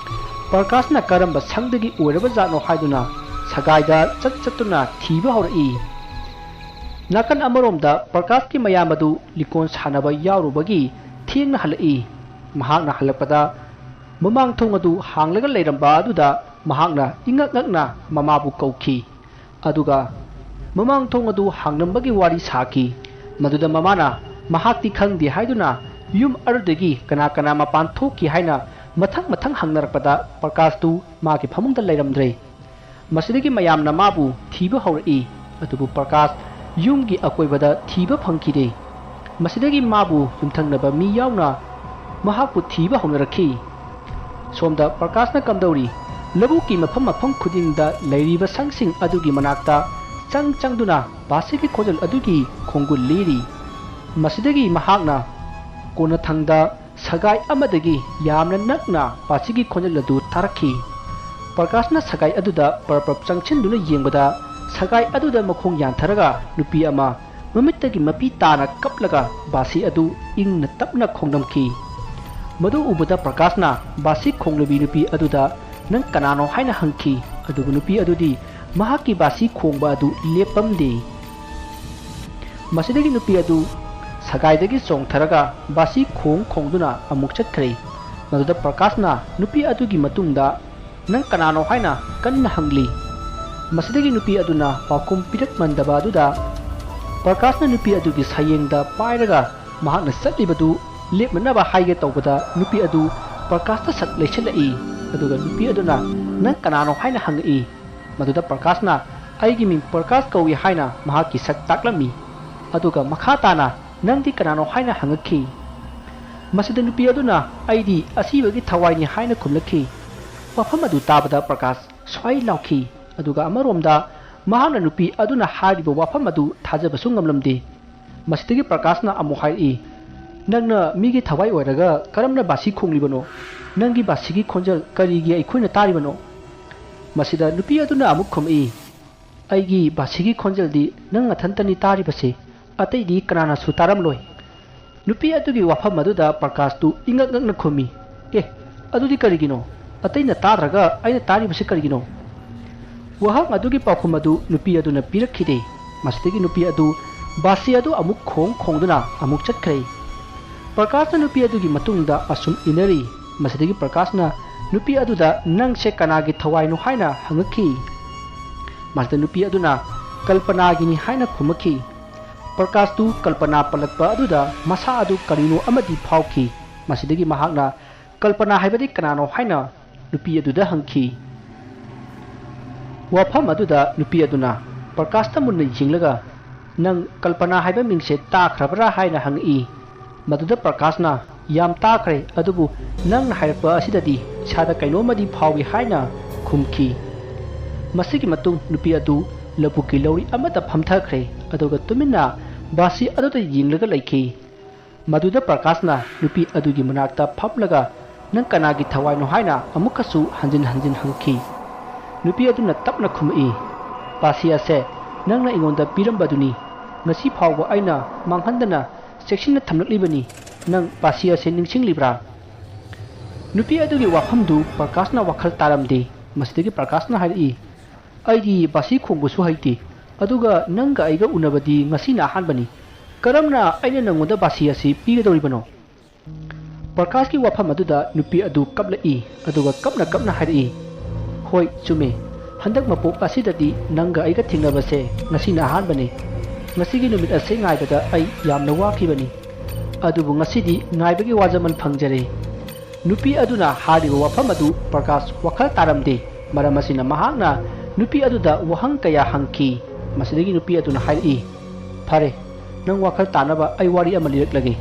ꯄ꯭ꯔꯀꯥꯁꯅ ꯀꯔꯝꯕ ꯁꯪꯗꯒꯤ ꯑꯣꯏꯔꯕꯖꯥꯠꯅꯣ ꯍꯥꯏꯗꯨꯅ ꯁꯒꯥꯏꯗ ꯆꯠ ꯆꯠꯇꯨꯅ ꯊꯤꯕ ꯍꯧꯔꯛꯏ꯫ ꯅꯥꯀꯟ ꯑꯃꯔꯣꯝꯗ ꯄ꯭ꯔꯀꯥꯁꯀꯤ ꯃꯌꯥꯝ ꯑꯗꯨ ꯂꯤꯀꯣꯟ ꯁꯥꯟꯅꯕ ꯌꯥꯎꯔꯨꯕꯒꯤ ꯊꯦꯡꯅ ꯍꯜꯂꯛꯏ꯫ ꯃꯍꯥꯛꯅ ꯍꯜꯂꯛꯄꯗ ꯃꯃꯥꯡ ꯊꯣꯡ ꯑꯗꯨ ꯍꯥꯡꯂꯒ ꯂꯩꯔꯝꯕ ꯑꯗꯨꯗ ꯃꯍꯥꯛꯅ ꯏꯉꯛ ꯉꯛꯅ ꯃꯃꯥꯕꯨ ꯀꯧꯈꯤ꯫ ꯑꯗꯨꯒ ꯃꯃꯥꯡ ꯊꯣꯡ ꯑꯗꯨ ꯍꯥꯡꯂꯝꯕꯒꯤ ꯋꯥꯔꯤ ꯁꯥꯈꯤ꯫ ꯃꯗꯨꯗ ꯃꯃꯥꯅ ꯃꯍꯥꯛꯇꯤ ꯈꯪꯗꯦ ꯍꯥꯏꯗꯨꯅ ꯌꯨꯝ ꯑꯗꯨꯗꯒꯤ ꯀꯅꯥ ꯀꯅꯥ ꯃꯄꯥꯟ ꯊꯣꯛꯈꯤ ꯍꯥꯏꯅ ꯃꯊꯪ ꯃꯊꯪ ꯍꯪꯅꯔꯛꯄꯗ ꯄ꯭ꯔꯀꯥꯁꯇꯨ ꯃꯥꯒꯤ ꯐꯃꯨꯡꯗ ꯂꯩꯔꯝꯗ꯭ꯔꯦ꯫ ꯃꯁꯤꯗꯒꯤ ꯃꯌꯥꯝꯅ ꯃꯥꯕꯨ ꯊꯤꯕ ꯍꯧꯔꯛꯏ꯫ ꯑꯗꯨꯕꯨ ꯄ꯭ꯔꯀꯥꯁ ꯌꯨꯝꯒꯤ ꯑꯀꯣꯏꯕꯗ ꯊꯤꯕ ꯐꯪꯈꯤꯗꯦ꯫ ꯃꯁꯤꯗꯒꯤ ꯃꯥꯕꯨ ꯌꯨꯝꯊꯪꯅꯕ ꯃꯤ ꯌꯥꯎꯅ ꯃꯍꯥꯛꯄꯨ ꯊꯤꯕ ꯍꯧꯅꯔꯛꯈꯤ꯫ ꯁꯣꯝꯗ ꯄ꯭ꯔꯀꯥꯁꯅ ꯀꯝꯗꯧꯔꯤ? ꯂꯧꯕꯨꯛꯀꯤ ꯃꯐꯝ ꯃꯐꯝ ꯈꯨꯗꯤꯡꯗ ꯂꯩꯔꯤꯕ ꯁꯪꯁꯤꯡ ꯑꯗꯨꯒꯤ ꯃꯅꯥꯛꯇ ꯆꯪ ꯆꯪꯗꯨꯅ ꯕꯥꯁꯤꯒꯤ ꯈꯣꯟꯖꯦꯜ ꯑꯗꯨꯒꯤ ꯈꯣꯡꯒꯨꯜ ꯂꯤꯔꯤ꯫ ꯃꯁꯤꯗꯒꯤ ꯃꯍꯥꯛꯅ ꯀꯣꯟꯅꯊꯪꯗ ꯁꯒꯥꯏ ꯑꯃꯗꯒꯤ ꯌꯥꯝꯅ ꯅꯛꯅ ꯕꯥꯁꯤꯒꯤ ꯈꯣꯟꯖꯦꯜ ꯑꯗꯨ ꯇꯥꯔꯛꯈꯤ꯫ ꯄ꯭ꯔꯀꯥꯁꯅ ꯁꯒꯥꯏ ꯑꯗꯨꯗ ꯄꯔꯞ ꯄꯔꯞ ꯆꯪꯁꯤꯟꯗꯨꯅ ꯌꯦꯡꯕꯗ ꯁꯒꯥꯏ ꯑꯗꯨꯗ ꯃꯈꯣꯡ ꯌꯥꯟꯊꯔꯒ ꯅꯨꯄꯤ ꯑꯃ ꯃꯃꯤꯠꯇꯒꯤ ꯃꯄꯤ ꯇꯥꯅ ꯀꯞꯂꯒ ꯕꯥꯁꯤ ꯑꯗꯨ ꯏꯪꯅ ꯇꯞꯅ ꯈꯣꯡꯂꯝꯈꯤ꯫ ꯃꯗꯨ ꯎꯕꯗ ꯄ꯭ꯔꯀꯥꯁꯅ ꯕꯥꯁꯤ ꯈꯣꯡꯂꯕꯤ ꯅꯨꯄꯤ ꯑꯗꯨꯗ "ꯅꯪ ꯀꯅꯥꯅꯣ?" ꯍꯥꯏꯅ ꯍꯪꯈꯤ꯫ ꯑꯗꯨꯕꯨ ꯅꯨꯄꯤ ꯑꯗꯨꯗꯤ ꯃꯍꯥꯛꯀꯤ ꯕꯥꯁꯤ ꯈꯣꯡꯕ ꯑꯗꯨ ꯂꯦꯞꯄꯝꯗꯦ꯫ ꯃꯁꯤꯗꯒꯤ ꯅꯨꯄꯤ ꯑꯗꯨ ꯁꯒꯥꯏꯗꯒꯤ ꯆꯣꯡꯊꯔꯒ ꯕꯥꯁꯤ ꯈꯣꯡ ꯈꯣꯡꯗꯨꯅ ꯑꯃꯨꯛ ꯆꯠꯈ꯭ꯔꯦ꯫ ꯃꯗꯨꯗ ꯄ꯭ꯔꯀꯥꯁꯅ ꯅꯨꯄꯤ ꯑꯗꯨꯒꯤ ꯃꯇꯨꯡꯗ "ꯅꯪ ꯀꯅꯥꯅꯣ?" ꯍꯥꯏꯅ ꯀꯟꯅ ꯍꯪꯂꯤ꯫ ꯃꯁꯤꯗꯒꯤ ꯅꯨꯄꯤ ꯑꯗꯨꯅ ꯄꯥꯎꯈꯨꯝ ꯄꯤꯔꯛꯃꯟꯗꯕ ꯑꯗꯨꯗ ꯄ꯭ꯔꯀꯥꯁꯅ ꯅꯨꯄꯤ ꯑꯗꯨꯒꯤ ꯁꯌꯦꯡꯗ ꯄꯥꯏꯔꯒ ꯃꯍꯥꯛꯅ ꯆꯠꯂꯤꯕꯗꯨ ꯂꯦꯞꯅꯅꯕ ꯍꯥꯏꯒꯦ ꯇꯧꯕꯗ ꯅꯨꯄꯤ ꯑꯗꯨ ꯄ꯭ꯔꯀꯥꯁꯇ ꯁꯛ ꯂꯩꯁꯤꯜꯂꯛꯏ꯫ ꯑꯗꯨꯒ ꯅꯨꯄꯤ ꯑꯗꯨꯅ "ꯅꯪ ꯀꯅꯥꯅꯣ?" ꯍꯥꯏꯅ ꯍꯪꯉꯛꯏ꯫ ꯃꯗꯨꯗ ꯄ꯭ꯔꯀꯥꯁꯅ "ꯑꯩꯒꯤ ꯃꯤꯡ ꯄ꯭ꯔꯀꯥꯁ ꯀꯧꯏ" ꯍꯥꯏꯅ ꯃꯍꯥꯛꯀꯤ ꯁꯛ ꯇꯥꯛꯂꯝꯃꯤ꯫ ꯑꯗꯨꯒ ꯃꯈꯥ ꯇꯥꯅ "ꯅꯪꯗꯤ ꯀꯅꯥꯅꯣ?" ꯍꯥꯏꯅ ꯍꯪꯉꯛꯈꯤ꯫ ꯃꯁꯤꯗ ꯅꯨꯄꯤ ꯑꯗꯨꯅ "ꯑꯩꯗꯤ ꯑꯁꯤꯕꯒꯤ ꯊꯋꯥꯏꯅꯤ" ꯍꯥꯏꯅ ꯈꯨꯝꯂꯛꯈꯤ꯫ ꯋꯥꯐꯝ ꯑꯗꯨ ꯇꯥꯕꯗ ꯄ꯭ꯔꯀꯥꯁ ꯁ꯭ꯋꯥꯏ ꯂꯥꯎꯈꯤ꯫ ꯑꯗꯨꯒ ꯑꯃꯔꯣꯝꯗ ꯃꯍꯥꯛꯅ ꯅꯨꯄꯤ ꯑꯗꯨꯅ ꯍꯥꯏꯔꯤꯕ ꯋꯥꯐꯝ ꯑꯗꯨ ꯊꯥꯖꯕꯁꯨ ꯉꯝꯂꯝꯗꯦ꯫ ꯃꯁꯤꯗꯒꯤ ꯄ꯭ꯔꯀꯥꯁꯅ ꯑꯃꯨꯛ ꯍꯥꯏꯔꯛꯏ, "ꯅꯪꯅ ꯃꯤꯒꯤ ꯊꯋꯥꯏ ꯑꯣꯏꯔꯒ ꯀꯔꯝꯅ ꯕꯥꯁꯤ ꯈꯣꯡꯂꯤꯕꯅꯣ? ꯅꯪꯒꯤ ꯕꯥꯁꯤꯒꯤ ꯈꯣꯟꯖꯦꯜ ꯀꯔꯤꯒꯤ ꯑꯩꯈꯣꯏꯅ ꯇꯥꯔꯤꯕꯅꯣ?" ꯃꯁꯤꯗ ꯅꯨꯄꯤ ꯑꯗꯨꯅ ꯑꯃꯨꯛ ꯈꯨꯝꯃꯛꯏ, "ꯑꯩꯒꯤ ꯕꯥꯁꯤꯒꯤ ꯈꯣꯟꯖꯦꯜꯗꯤ ꯅꯪ ꯅꯊꯟꯇꯅꯤ ꯇꯥꯔꯤꯕꯁꯦ, ꯑꯇꯩꯗꯤ ꯀꯅꯥꯅꯁꯨ ꯇꯥꯔꯝꯂꯣꯏ꯫" ꯅꯨꯄꯤ ꯑꯗꯨꯒꯤ ꯋꯥꯐꯝ ꯑꯗꯨꯗ ꯄ꯭ꯔꯀꯥꯁꯇꯨ ꯏꯉꯛ ꯉꯛꯅ ꯈꯨꯝꯃꯤ, "ꯑꯦ, ꯑꯗꯨꯗꯤ ꯀꯔꯤꯒꯤꯅꯣ? ꯑꯇꯩꯅ ꯇꯥꯗ꯭ꯔꯒ ꯑꯩꯅ ꯇꯥꯔꯤꯕꯁꯤ ꯀꯔꯤꯒꯤꯅꯣ?" ꯋꯥꯍꯪ ꯑꯗꯨꯒꯤ ꯄꯥꯎꯈꯨꯝ ꯑꯗꯨ ꯅꯨꯄꯤ ꯑꯗꯨꯅ ꯄꯤꯔꯛꯈꯤꯗꯦ꯫ ꯃꯁꯤꯗꯒꯤ ꯅꯨꯄꯤ ꯑꯗꯨ ꯕꯥꯁꯤ ꯑꯗꯨ ꯑꯃꯨꯛ ꯈꯣꯡ ꯈꯣꯡꯗꯨꯅ ꯑꯃꯨꯛ ꯆꯠꯈ꯭ꯔꯦ꯫ ꯄ꯭ꯔꯀꯥꯁꯅ ꯅꯨꯄꯤ ꯑꯗꯨꯒꯤ ꯃꯇꯨꯡꯗ ꯑꯁꯨꯝ ꯏꯟꯅꯔꯤ꯫ ꯃꯁꯤꯗꯒꯤ ꯄ꯭ꯔꯀꯥꯁꯅ ꯅꯨꯄꯤ ꯑꯗꯨꯗ, "ꯅꯪꯁꯦ ꯀꯅꯥꯒꯤ ꯊꯋꯥꯏꯅꯣ?" ꯍꯥꯏꯅ ꯍꯪꯉꯛꯈꯤ꯫ ꯃꯁꯤꯗ ꯅꯨꯄꯤ ꯑꯗꯨꯅ, "ꯀꯜꯄꯅꯥꯒꯤꯅꯤ" ꯍꯥꯏꯅ ꯈꯨꯝꯃꯛꯈꯤ꯫ ꯄ꯭ꯔꯀꯥꯁꯇꯨ ꯀꯜꯄꯅꯥ ꯄꯜꯂꯛꯄ ꯑꯗꯨꯗ ꯃꯁꯥ ꯑꯗꯨ ꯀꯔꯤꯅꯣ ꯑꯃꯗꯤ ꯐꯥꯎꯈꯤ꯫ ꯃꯁꯤꯗꯒꯤ ꯃꯍꯥꯛꯅ "ꯀꯜꯄꯅꯥ ꯍꯥꯏꯕꯗꯤ ꯀꯅꯥꯅꯣ?" ꯍꯥꯏꯅ ꯅꯨꯄꯤ ꯑꯗꯨꯗ ꯍꯪꯈꯤ꯫ ꯋꯥꯐꯝ ꯑꯗꯨꯗ ꯅꯨꯄꯤ ꯑꯗꯨꯅ ꯄ꯭ꯔꯀꯥꯁꯇ ꯃꯨꯟꯅ ꯌꯦꯡꯂꯒ, "ꯅꯪ ꯀꯜꯄꯅꯥ ꯍꯥꯏꯕ ꯃꯤꯡꯁꯦ ꯇꯥꯈ꯭ꯔꯕ꯭ꯔꯥ?" ꯍꯥꯏꯅ ꯍꯪꯉꯛꯏ꯫ ꯃꯗꯨꯗ ꯄ꯭ꯔꯀꯥꯁꯅ, "ꯌꯥꯝ ꯇꯥꯈ꯭ꯔꯦ, ꯑꯗꯨꯕꯨ ꯅꯪꯅ ꯍꯥꯏꯔꯛꯄ ꯑꯁꯤꯗꯗꯤ ꯏꯁꯥꯗ ꯀꯩꯅꯣꯝꯃꯗꯤ ꯐꯥꯎꯏ" ꯍꯥꯏꯅ ꯈꯨꯝꯈꯤ꯫ ꯃꯁꯤꯒꯤ ꯃꯇꯨꯡ ꯅꯨꯄꯤ ꯑꯗꯨ ꯂꯧꯕꯨꯛꯀꯤ ꯂꯧꯔꯤ ꯑꯃꯗ ꯐꯝꯊꯈ꯭ꯔꯦ, ꯑꯗꯨꯒ ꯇꯨꯃꯤꯟꯅ ꯕꯥꯁꯤ ꯑꯗꯨꯗ ꯌꯦꯡꯂꯒ ꯂꯩꯈꯤ꯫ ꯃꯗꯨꯗ ꯄ꯭ꯔꯀꯥꯁꯅ ꯅꯨꯄꯤ ꯑꯗꯨꯒꯤ ꯃꯅꯥꯛꯇ ꯐꯝꯂꯒ, "ꯅꯪ ꯀꯅꯥꯒꯤ ꯊꯋꯥꯏꯅꯣ?" ꯍꯥꯏꯅ ꯑꯃꯨꯛꯀꯁꯨ ꯍꯟꯖꯤꯟ ꯍꯟꯖꯤꯟ ꯍꯪꯈꯤ꯫ ꯅꯨꯄꯤ ꯑꯗꯨꯅ ꯇꯞꯅ ꯈꯨꯝꯃꯛꯏ, "ꯕꯥꯁꯤ ꯑꯁꯦ ꯅꯪꯅ ꯑꯩꯉꯣꯟꯗ ꯄꯤꯔꯝꯕꯗꯨꯅꯤ꯫ ꯉꯁꯤ ꯐꯥꯎꯕ ꯑꯩꯅ ꯃꯥꯡꯍꯟꯗꯅ ꯆꯦꯛꯁꯤꯟꯅ ꯊꯝꯂꯛꯂꯤꯕꯅꯤ꯫ ꯅꯪ ꯕꯥꯁꯤ ꯑꯁꯦ ꯅꯤꯡꯁꯤꯡꯂꯤꯕ꯭ꯔꯥ?" ꯅꯨꯄꯤ ꯑꯗꯨꯒꯤ ꯋꯥꯐꯝꯗꯨ ꯄ꯭ꯔꯀꯥꯁꯅ ꯋꯥꯈꯜ ꯇꯥꯔꯝꯗꯦ꯫ ꯃꯁꯤꯗꯒꯤ ꯄ꯭ꯔꯀꯥꯁꯅ ꯍꯥꯏꯔꯛꯏ, "ꯑꯩꯗꯤ ꯕꯥꯁꯤ ꯈꯣꯡꯕꯁꯨ ꯍꯩꯇꯦ, ꯑꯗꯨꯒ ꯅꯪꯒ ꯑꯩꯒ ꯎꯅꯕꯗꯤ ꯉꯁꯤꯅ ꯑꯍꯥꯟꯕꯅꯤ꯫ ꯀꯔꯝꯅ ꯑꯩꯅ ꯅꯪꯉꯣꯟꯗ ꯕꯥꯁꯤ ꯑꯁꯤ ꯄꯤꯒꯗꯧꯔꯤꯕꯅꯣ?" ꯄ꯭ꯔꯀꯥꯁꯀꯤ ꯋꯥꯐꯝ ꯑꯗꯨꯗ ꯅꯨꯄꯤ ꯑꯗꯨ ꯀꯞꯂꯛꯏ, ꯑꯗꯨꯒ ꯀꯞꯅ ꯀꯞꯅ ꯍꯥꯏꯔꯛꯏ, "ꯍꯣꯏ, ꯆꯨꯝꯃꯤ꯫ ꯍꯟꯗꯛ ꯃꯄꯣꯛ ꯑꯁꯤꯗꯗꯤ ꯅꯪꯒ ꯑꯩꯒ ꯊꯦꯡꯅꯕꯁꯦ ꯉꯁꯤꯅ ꯑꯍꯥꯟꯕꯅꯤ꯫ ꯉꯁꯤꯒꯤ ꯅꯨꯃꯤꯠ ꯑꯁꯤ ꯉꯥꯏꯕꯗ ꯑꯩ ꯌꯥꯝꯅ ꯋꯥꯈꯤꯕꯅꯤ꯫ ꯑꯗꯨꯕꯨ ꯉꯁꯤꯗꯤ ꯉꯥꯏꯕꯒꯤ ꯋꯥꯖꯃꯟ ꯐꯪꯖꯔꯦ꯫" ꯅꯨꯄꯤ ꯑꯗꯨꯅ ꯍꯥꯏꯔꯤꯕ ꯋꯥꯐꯝ ꯑꯗꯨ ꯄ꯭ꯔꯀꯥꯁ ꯋꯥꯈꯜ ꯇꯥꯔꯝꯗꯦ꯫ ꯃꯔꯝ ꯑꯁꯤꯅ ꯃꯍꯥꯛꯅ ꯅꯨꯄꯤ ꯑꯗꯨꯗ ꯋꯥꯍꯪ ꯀꯌꯥ ꯍꯪꯈꯤ꯫ ꯃꯁꯤꯗꯒꯤ ꯅꯨꯄꯤ ꯑꯗꯨꯅ ꯍꯥꯏꯔꯛꯏ, "ꯐꯔꯦ, ꯅꯪ ꯋꯥꯈꯜ ꯇꯥꯅꯕ ꯑꯩ ꯋꯥꯔꯤ ꯑꯃ ꯂꯤꯔꯛꯂꯒꯦ꯫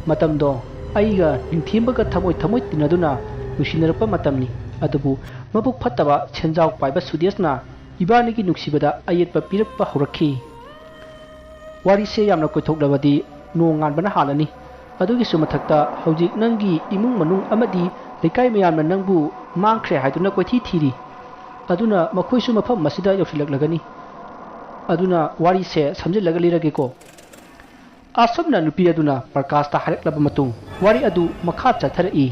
ꯃꯇꯝꯗꯣ ꯑꯩꯒ ꯅꯤꯡꯊꯦꯝꯕꯒ ꯊꯃꯣꯏ ꯊꯃꯣꯏ ꯇꯤꯟꯅꯗꯨꯅ ꯅꯨꯡꯁꯤꯅꯔꯛꯄ ꯃꯇꯝꯅꯤ꯫ ꯑꯗꯨꯕꯨ ꯃꯕꯨꯛ ꯐꯠꯇꯕ ꯁꯦꯟꯖꯥꯎ ꯄꯥꯏꯕ ꯁꯨꯗꯦꯁꯅ ꯏꯕꯥꯅꯤꯒꯤ ꯅꯨꯡꯁꯤꯕꯗ ꯑꯌꯦꯠꯄ ꯄꯤꯔꯛꯄ ꯍꯧꯔꯛꯈꯤ꯫ ꯋꯥꯔꯤꯁꯦ ꯌꯥꯝꯅ ꯀꯣꯏꯊꯣꯛꯂꯕꯗꯤ ꯅꯣꯡ ꯉꯥꯟꯕꯅ ꯍꯥꯜꯂꯅꯤ꯫ ꯑꯗꯨꯒꯤꯁꯨ ꯃꯊꯛꯇ ꯍꯧꯖꯤꯛ ꯅꯪꯒꯤ ꯏꯃꯨꯡ ꯃꯅꯨꯡ ꯑꯃꯗꯤ ꯂꯩꯀꯥꯏ ꯃꯌꯥꯝꯅ ꯅꯪꯕꯨ ꯃꯥꯡꯈ꯭ꯔꯦ ꯍꯥꯏꯗꯨꯅ ꯀꯣꯏꯊꯤ ꯊꯤꯔꯤ꯫ ꯑꯗꯨꯅ ꯃꯈꯣꯏꯁꯨ ꯃꯐꯝ ꯑꯁꯤꯗ ꯌꯧꯁꯤꯜꯂꯛꯂꯒꯅꯤ꯫ ꯑꯗꯨꯅ ꯋꯥꯔꯤꯁꯦ ꯁꯝꯖꯤꯜꯂꯒ ꯂꯤꯔꯒꯦꯀꯣ꯫ ꯑꯁꯨꯝꯅ ꯅꯨꯄꯤ ꯑꯗꯨꯅ ꯄ꯭ꯔꯀꯥꯁꯇ ꯍꯥꯏꯔꯛꯂꯕ ꯃꯇꯨꯡ ꯋꯥꯔꯤ ꯑꯗꯨ ꯃꯈꯥ ꯆꯠꯊꯔꯛꯏ꯫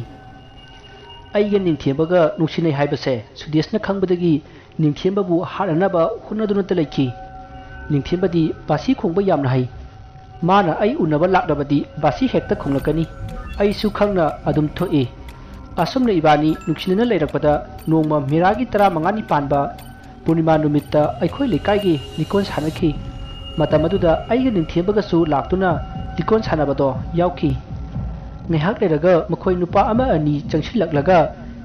ꯑꯩꯒ ꯅꯤꯡꯊꯦꯝꯕꯒ ꯅꯨꯡꯁꯤꯅꯩ ꯍꯥꯏꯕꯁꯦ ꯁꯨꯗꯦꯁꯅ ꯈꯪꯕꯗꯒꯤ ꯅꯤꯡꯊꯦꯝꯕꯕꯨ ꯍꯥꯠꯅꯅꯕ ꯍꯣꯠꯅꯗꯨꯅꯇ ꯂꯩꯈꯤ꯫ ꯅꯤꯡꯊꯦꯝꯕꯗꯤ ꯕꯥꯁꯤ ꯈꯣꯡꯕ ꯌꯥꯝꯅ ꯍꯩ꯫ ꯃꯥꯅ ꯑꯩ ꯎꯅꯕ ꯂꯥꯛꯂꯕꯗꯤ ꯕꯥꯁꯤ ꯍꯦꯛꯇ ꯈꯣꯡꯂꯛꯀꯅꯤ꯫ ꯑꯩꯁꯨ ꯈꯪꯅ ꯑꯗꯨꯝ ꯊꯣꯛꯏ꯫ ꯑꯁꯨꯝꯅ ꯏꯕꯥꯅꯤ ꯅꯨꯡꯁꯤꯅꯅ ꯂꯩꯔꯛꯄꯗ ꯅꯣꯡꯃ ꯃꯦꯔꯥꯒꯤ ꯇꯔꯥꯃꯉꯥꯅꯤ ꯄꯥꯟꯕ ꯄꯨꯔꯅꯤꯃꯥ ꯅꯨꯃꯤꯠꯇ ꯑꯩꯈꯣꯏ ꯂꯩꯀꯥꯏꯒꯤ ꯂꯤꯀꯣꯟ ꯁꯥꯟꯅꯈꯤ꯫ ꯃꯇꯝ ꯑꯗꯨꯗ ꯑꯩꯒ ꯅꯤꯡꯊꯦꯝꯕꯒꯁꯨ ꯂꯥꯛꯇꯨꯅ ꯂꯤꯀꯣꯟ ꯁꯥꯟꯅꯕꯗꯣ ꯌꯥꯎꯈꯤ꯫ ꯉꯥꯏꯍꯥꯛ ꯂꯩꯔꯒ ꯃꯈꯣꯏ ꯅꯨꯄꯥ ꯑꯃ ꯑꯅꯤ ꯆꯪꯁꯤꯜꯂꯛꯂꯒ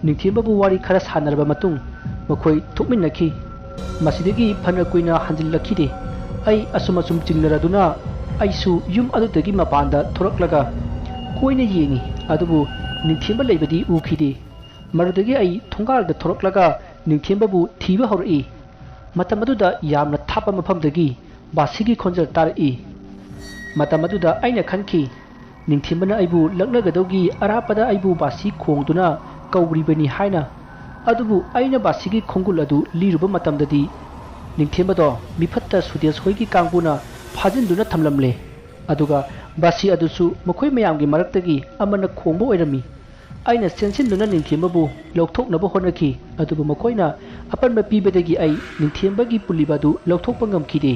ꯅꯤꯡꯊꯦꯝꯕꯕꯨ ꯋꯥꯔꯤ ꯈꯔ ꯁꯥꯟꯅꯔꯕ ꯃꯇꯨꯡ ꯃꯈꯣꯏ ꯊꯣꯛꯃꯤꯟꯅꯈꯤ꯫ ꯃꯁꯤꯗꯒꯤ ꯐꯅ ꯀꯨꯏꯅ ꯍꯟꯖꯤꯜꯂꯛꯈꯤꯗꯦ꯫ ꯑꯩ ꯑꯁꯨꯝ ꯑꯁꯨꯝ ꯆꯤꯡꯅꯔꯗꯨꯅ ꯑꯩꯁꯨ ꯌꯨꯝ ꯑꯗꯨꯗꯒꯤ ꯃꯄꯥꯟꯗ ꯊꯣꯔꯛꯂꯒ ꯀꯣꯏꯅ ꯌꯦꯡꯉꯤ, ꯑꯗꯨꯕꯨ ꯅꯤꯡꯊꯦꯝꯕ ꯂꯩꯕꯗꯤ ꯎꯈꯤꯗꯦ꯫ ꯃꯗꯨꯗꯒꯤ ꯑꯩ ꯊꯣꯡꯒꯥꯜꯗ ꯊꯣꯔꯛꯂꯒ ꯅꯤꯡꯊꯦꯝꯕꯕꯨ ꯊꯤꯕ ꯍꯧꯔꯛꯏ꯫ ꯃꯇꯝ ꯑꯗꯨꯗ ꯌꯥꯝꯅ ꯊꯥꯞꯄ ꯃꯐꯝꯗꯒꯤ ꯕꯥꯁꯤꯒꯤ ꯈꯣꯟꯖꯦꯜ ꯇꯥꯔꯛꯏ꯫ ꯃꯇꯝ ꯑꯗꯨꯗ ꯑꯩꯅ ꯈꯟꯈꯤ, ꯅꯤꯡꯊꯦꯝꯕꯅ ꯑꯩꯕꯨ ꯂꯛꯅꯒꯗꯧꯒꯤ ꯑꯔꯥꯞꯄꯗ ꯑꯩꯕꯨ ꯕꯥꯁꯤ ꯈꯣꯡꯗꯨꯅ ꯀꯧꯔꯤꯕꯅꯤ ꯍꯥꯏꯅ꯫ ꯑꯗꯨꯕꯨ ꯑꯩꯅ ꯕꯥꯁꯤꯒꯤ ꯈꯣꯡꯒꯨꯜ ꯑꯗꯨ ꯂꯤꯔꯨꯕ ꯃꯇꯝꯗꯗꯤ ꯅꯤꯡꯊꯦꯝꯕꯗꯣ ꯃꯤꯐꯠꯇ ꯁꯨꯗꯦꯁ ꯍꯣꯏꯒꯤ ꯀꯥꯡꯕꯨꯅ ꯐꯥꯖꯤꯟꯗꯨꯅ ꯊꯝꯂꯝꯂꯦ꯫ ꯑꯗꯨꯒ ꯕꯥꯁꯤ ꯑꯗꯨꯁꯨ ꯃꯈꯣꯏ ꯃꯌꯥꯝꯒꯤ ꯃꯔꯛꯇꯒꯤ ꯑꯃꯅ ꯈꯣꯡꯕ ꯑꯣꯏꯔꯝꯃꯤ꯫ ꯑꯩꯅ ꯆꯦꯟꯁꯤꯟꯗꯨꯅ ꯅꯤꯡꯊꯦꯝꯕꯕꯨ ꯂꯧꯊꯣꯛꯅꯕ ꯍꯣꯠꯅꯈꯤ, ꯑꯗꯨꯕꯨ ꯃꯈꯣꯏꯅ ꯑꯄꯟꯕ ꯄꯤꯕꯗꯒꯤ ꯑꯩ ꯅꯤꯡꯊꯦꯝꯕꯒꯤ ꯄꯨꯜꯂꯤꯕ ꯑꯗꯨ ꯂꯧꯊꯣꯛꯄ ꯉꯝꯈꯤꯗꯦ꯫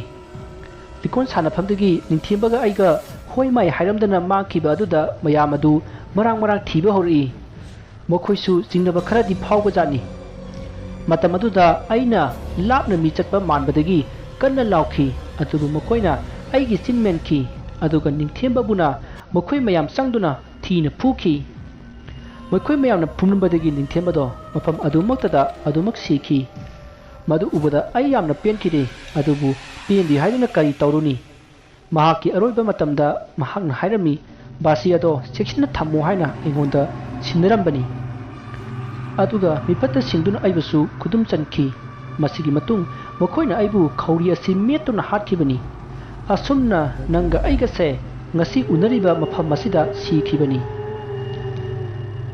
ꯂꯤꯀꯣꯟ ꯁꯥꯟꯅꯐꯝꯗꯒꯤ ꯅꯤꯡꯊꯦꯝꯕꯒ ꯑꯩꯒ ꯍꯣꯏ ꯃꯥꯏ ꯍꯥꯏꯔꯝꯗꯅ ꯃꯥꯡꯈꯤꯕ ꯑꯗꯨꯗ ꯃꯌꯥꯝ ꯑꯗꯨ ꯃꯔꯥꯡ ꯃꯔꯥꯡ ꯊꯤꯕ ꯍꯧꯔꯛꯏ꯫ ꯃꯈꯣꯏꯁꯨ ꯆꯤꯡꯅꯕ ꯈꯔꯗꯤ ꯐꯥꯎꯕꯖꯥꯠꯅꯤ꯫ ꯃꯇꯝ ꯑꯗꯨꯗ ꯑꯩꯅ ꯂꯥꯞꯅ ꯃꯤ ꯆꯠꯄ ꯃꯥꯟꯕꯗꯒꯤ ꯀꯟꯅ ꯂꯥꯎꯈꯤ, ꯑꯗꯨꯕꯨ ꯃꯈꯣꯏꯅ ꯑꯩꯒꯤ ꯆꯤꯟ ꯃꯦꯟꯈꯤ, ꯑꯗꯨꯒ ꯅꯤꯡꯊꯦꯝꯕꯕꯨꯅ ꯃꯈꯣꯏ ꯃꯌꯥꯝ ꯆꯪꯗꯨꯅ ꯊꯤꯅ ꯐꯨꯈꯤ꯫ ꯃꯈꯣꯏ ꯃꯌꯥꯝꯅ ꯐꯨꯝꯂꯝꯕꯗꯒꯤ ꯅꯤꯡꯊꯦꯝꯕꯗꯣ ꯃꯐꯝ ꯑꯗꯨꯃꯛꯇꯗ ꯑꯗꯨꯃꯛ ꯁꯤꯈꯤ꯫ ꯃꯗꯨ ꯎꯕꯗ ꯑꯩ ꯌꯥꯝꯅ ꯄꯦꯟꯈꯤꯗꯦ, ꯑꯗꯨꯕꯨ ꯄꯦꯟꯗꯦ ꯍꯥꯏꯗꯨꯅ ꯀꯔꯤ ꯇꯧꯔꯨꯅꯤ? ꯃꯍꯥꯛꯀꯤ ꯑꯔꯣꯏꯕ ꯃꯇꯝꯗ ꯃꯍꯥꯛꯅ ꯍꯥꯏꯔꯝꯃꯤ, "ꯕꯥꯁꯤ ꯑꯗꯣ ꯆꯦꯛꯁꯤꯟꯅ ꯊꯝꯃꯨ" ꯍꯥꯏꯅ ꯑꯩꯉꯣꯟꯗ ꯁꯤꯟꯅꯔꯝꯕꯅꯤ꯫ ꯑꯗꯨꯒ ꯃꯤꯐꯠꯇ ꯁꯤꯡꯗꯨꯅ ꯑꯩꯕꯨꯁꯨ ꯈꯨꯗꯨꯝ ꯆꯟꯈꯤ꯫ ꯃꯁꯤꯒꯤ ꯃꯇꯨꯡ ꯃꯈꯣꯏꯅ ꯑꯩꯕꯨ ꯈꯧꯔꯤ ꯑꯁꯤ ꯃꯦꯠꯇꯨꯅ ꯍꯥꯠꯈꯤꯕꯅꯤ꯫ ꯑꯁꯨꯝꯅ ꯅꯪꯒ ꯑꯩꯒꯁꯦ ꯉꯁꯤ ꯎꯅꯔꯤꯕ ꯃꯐꯝ ꯑꯁꯤꯗ ꯁꯤꯈꯤꯕꯅꯤ꯫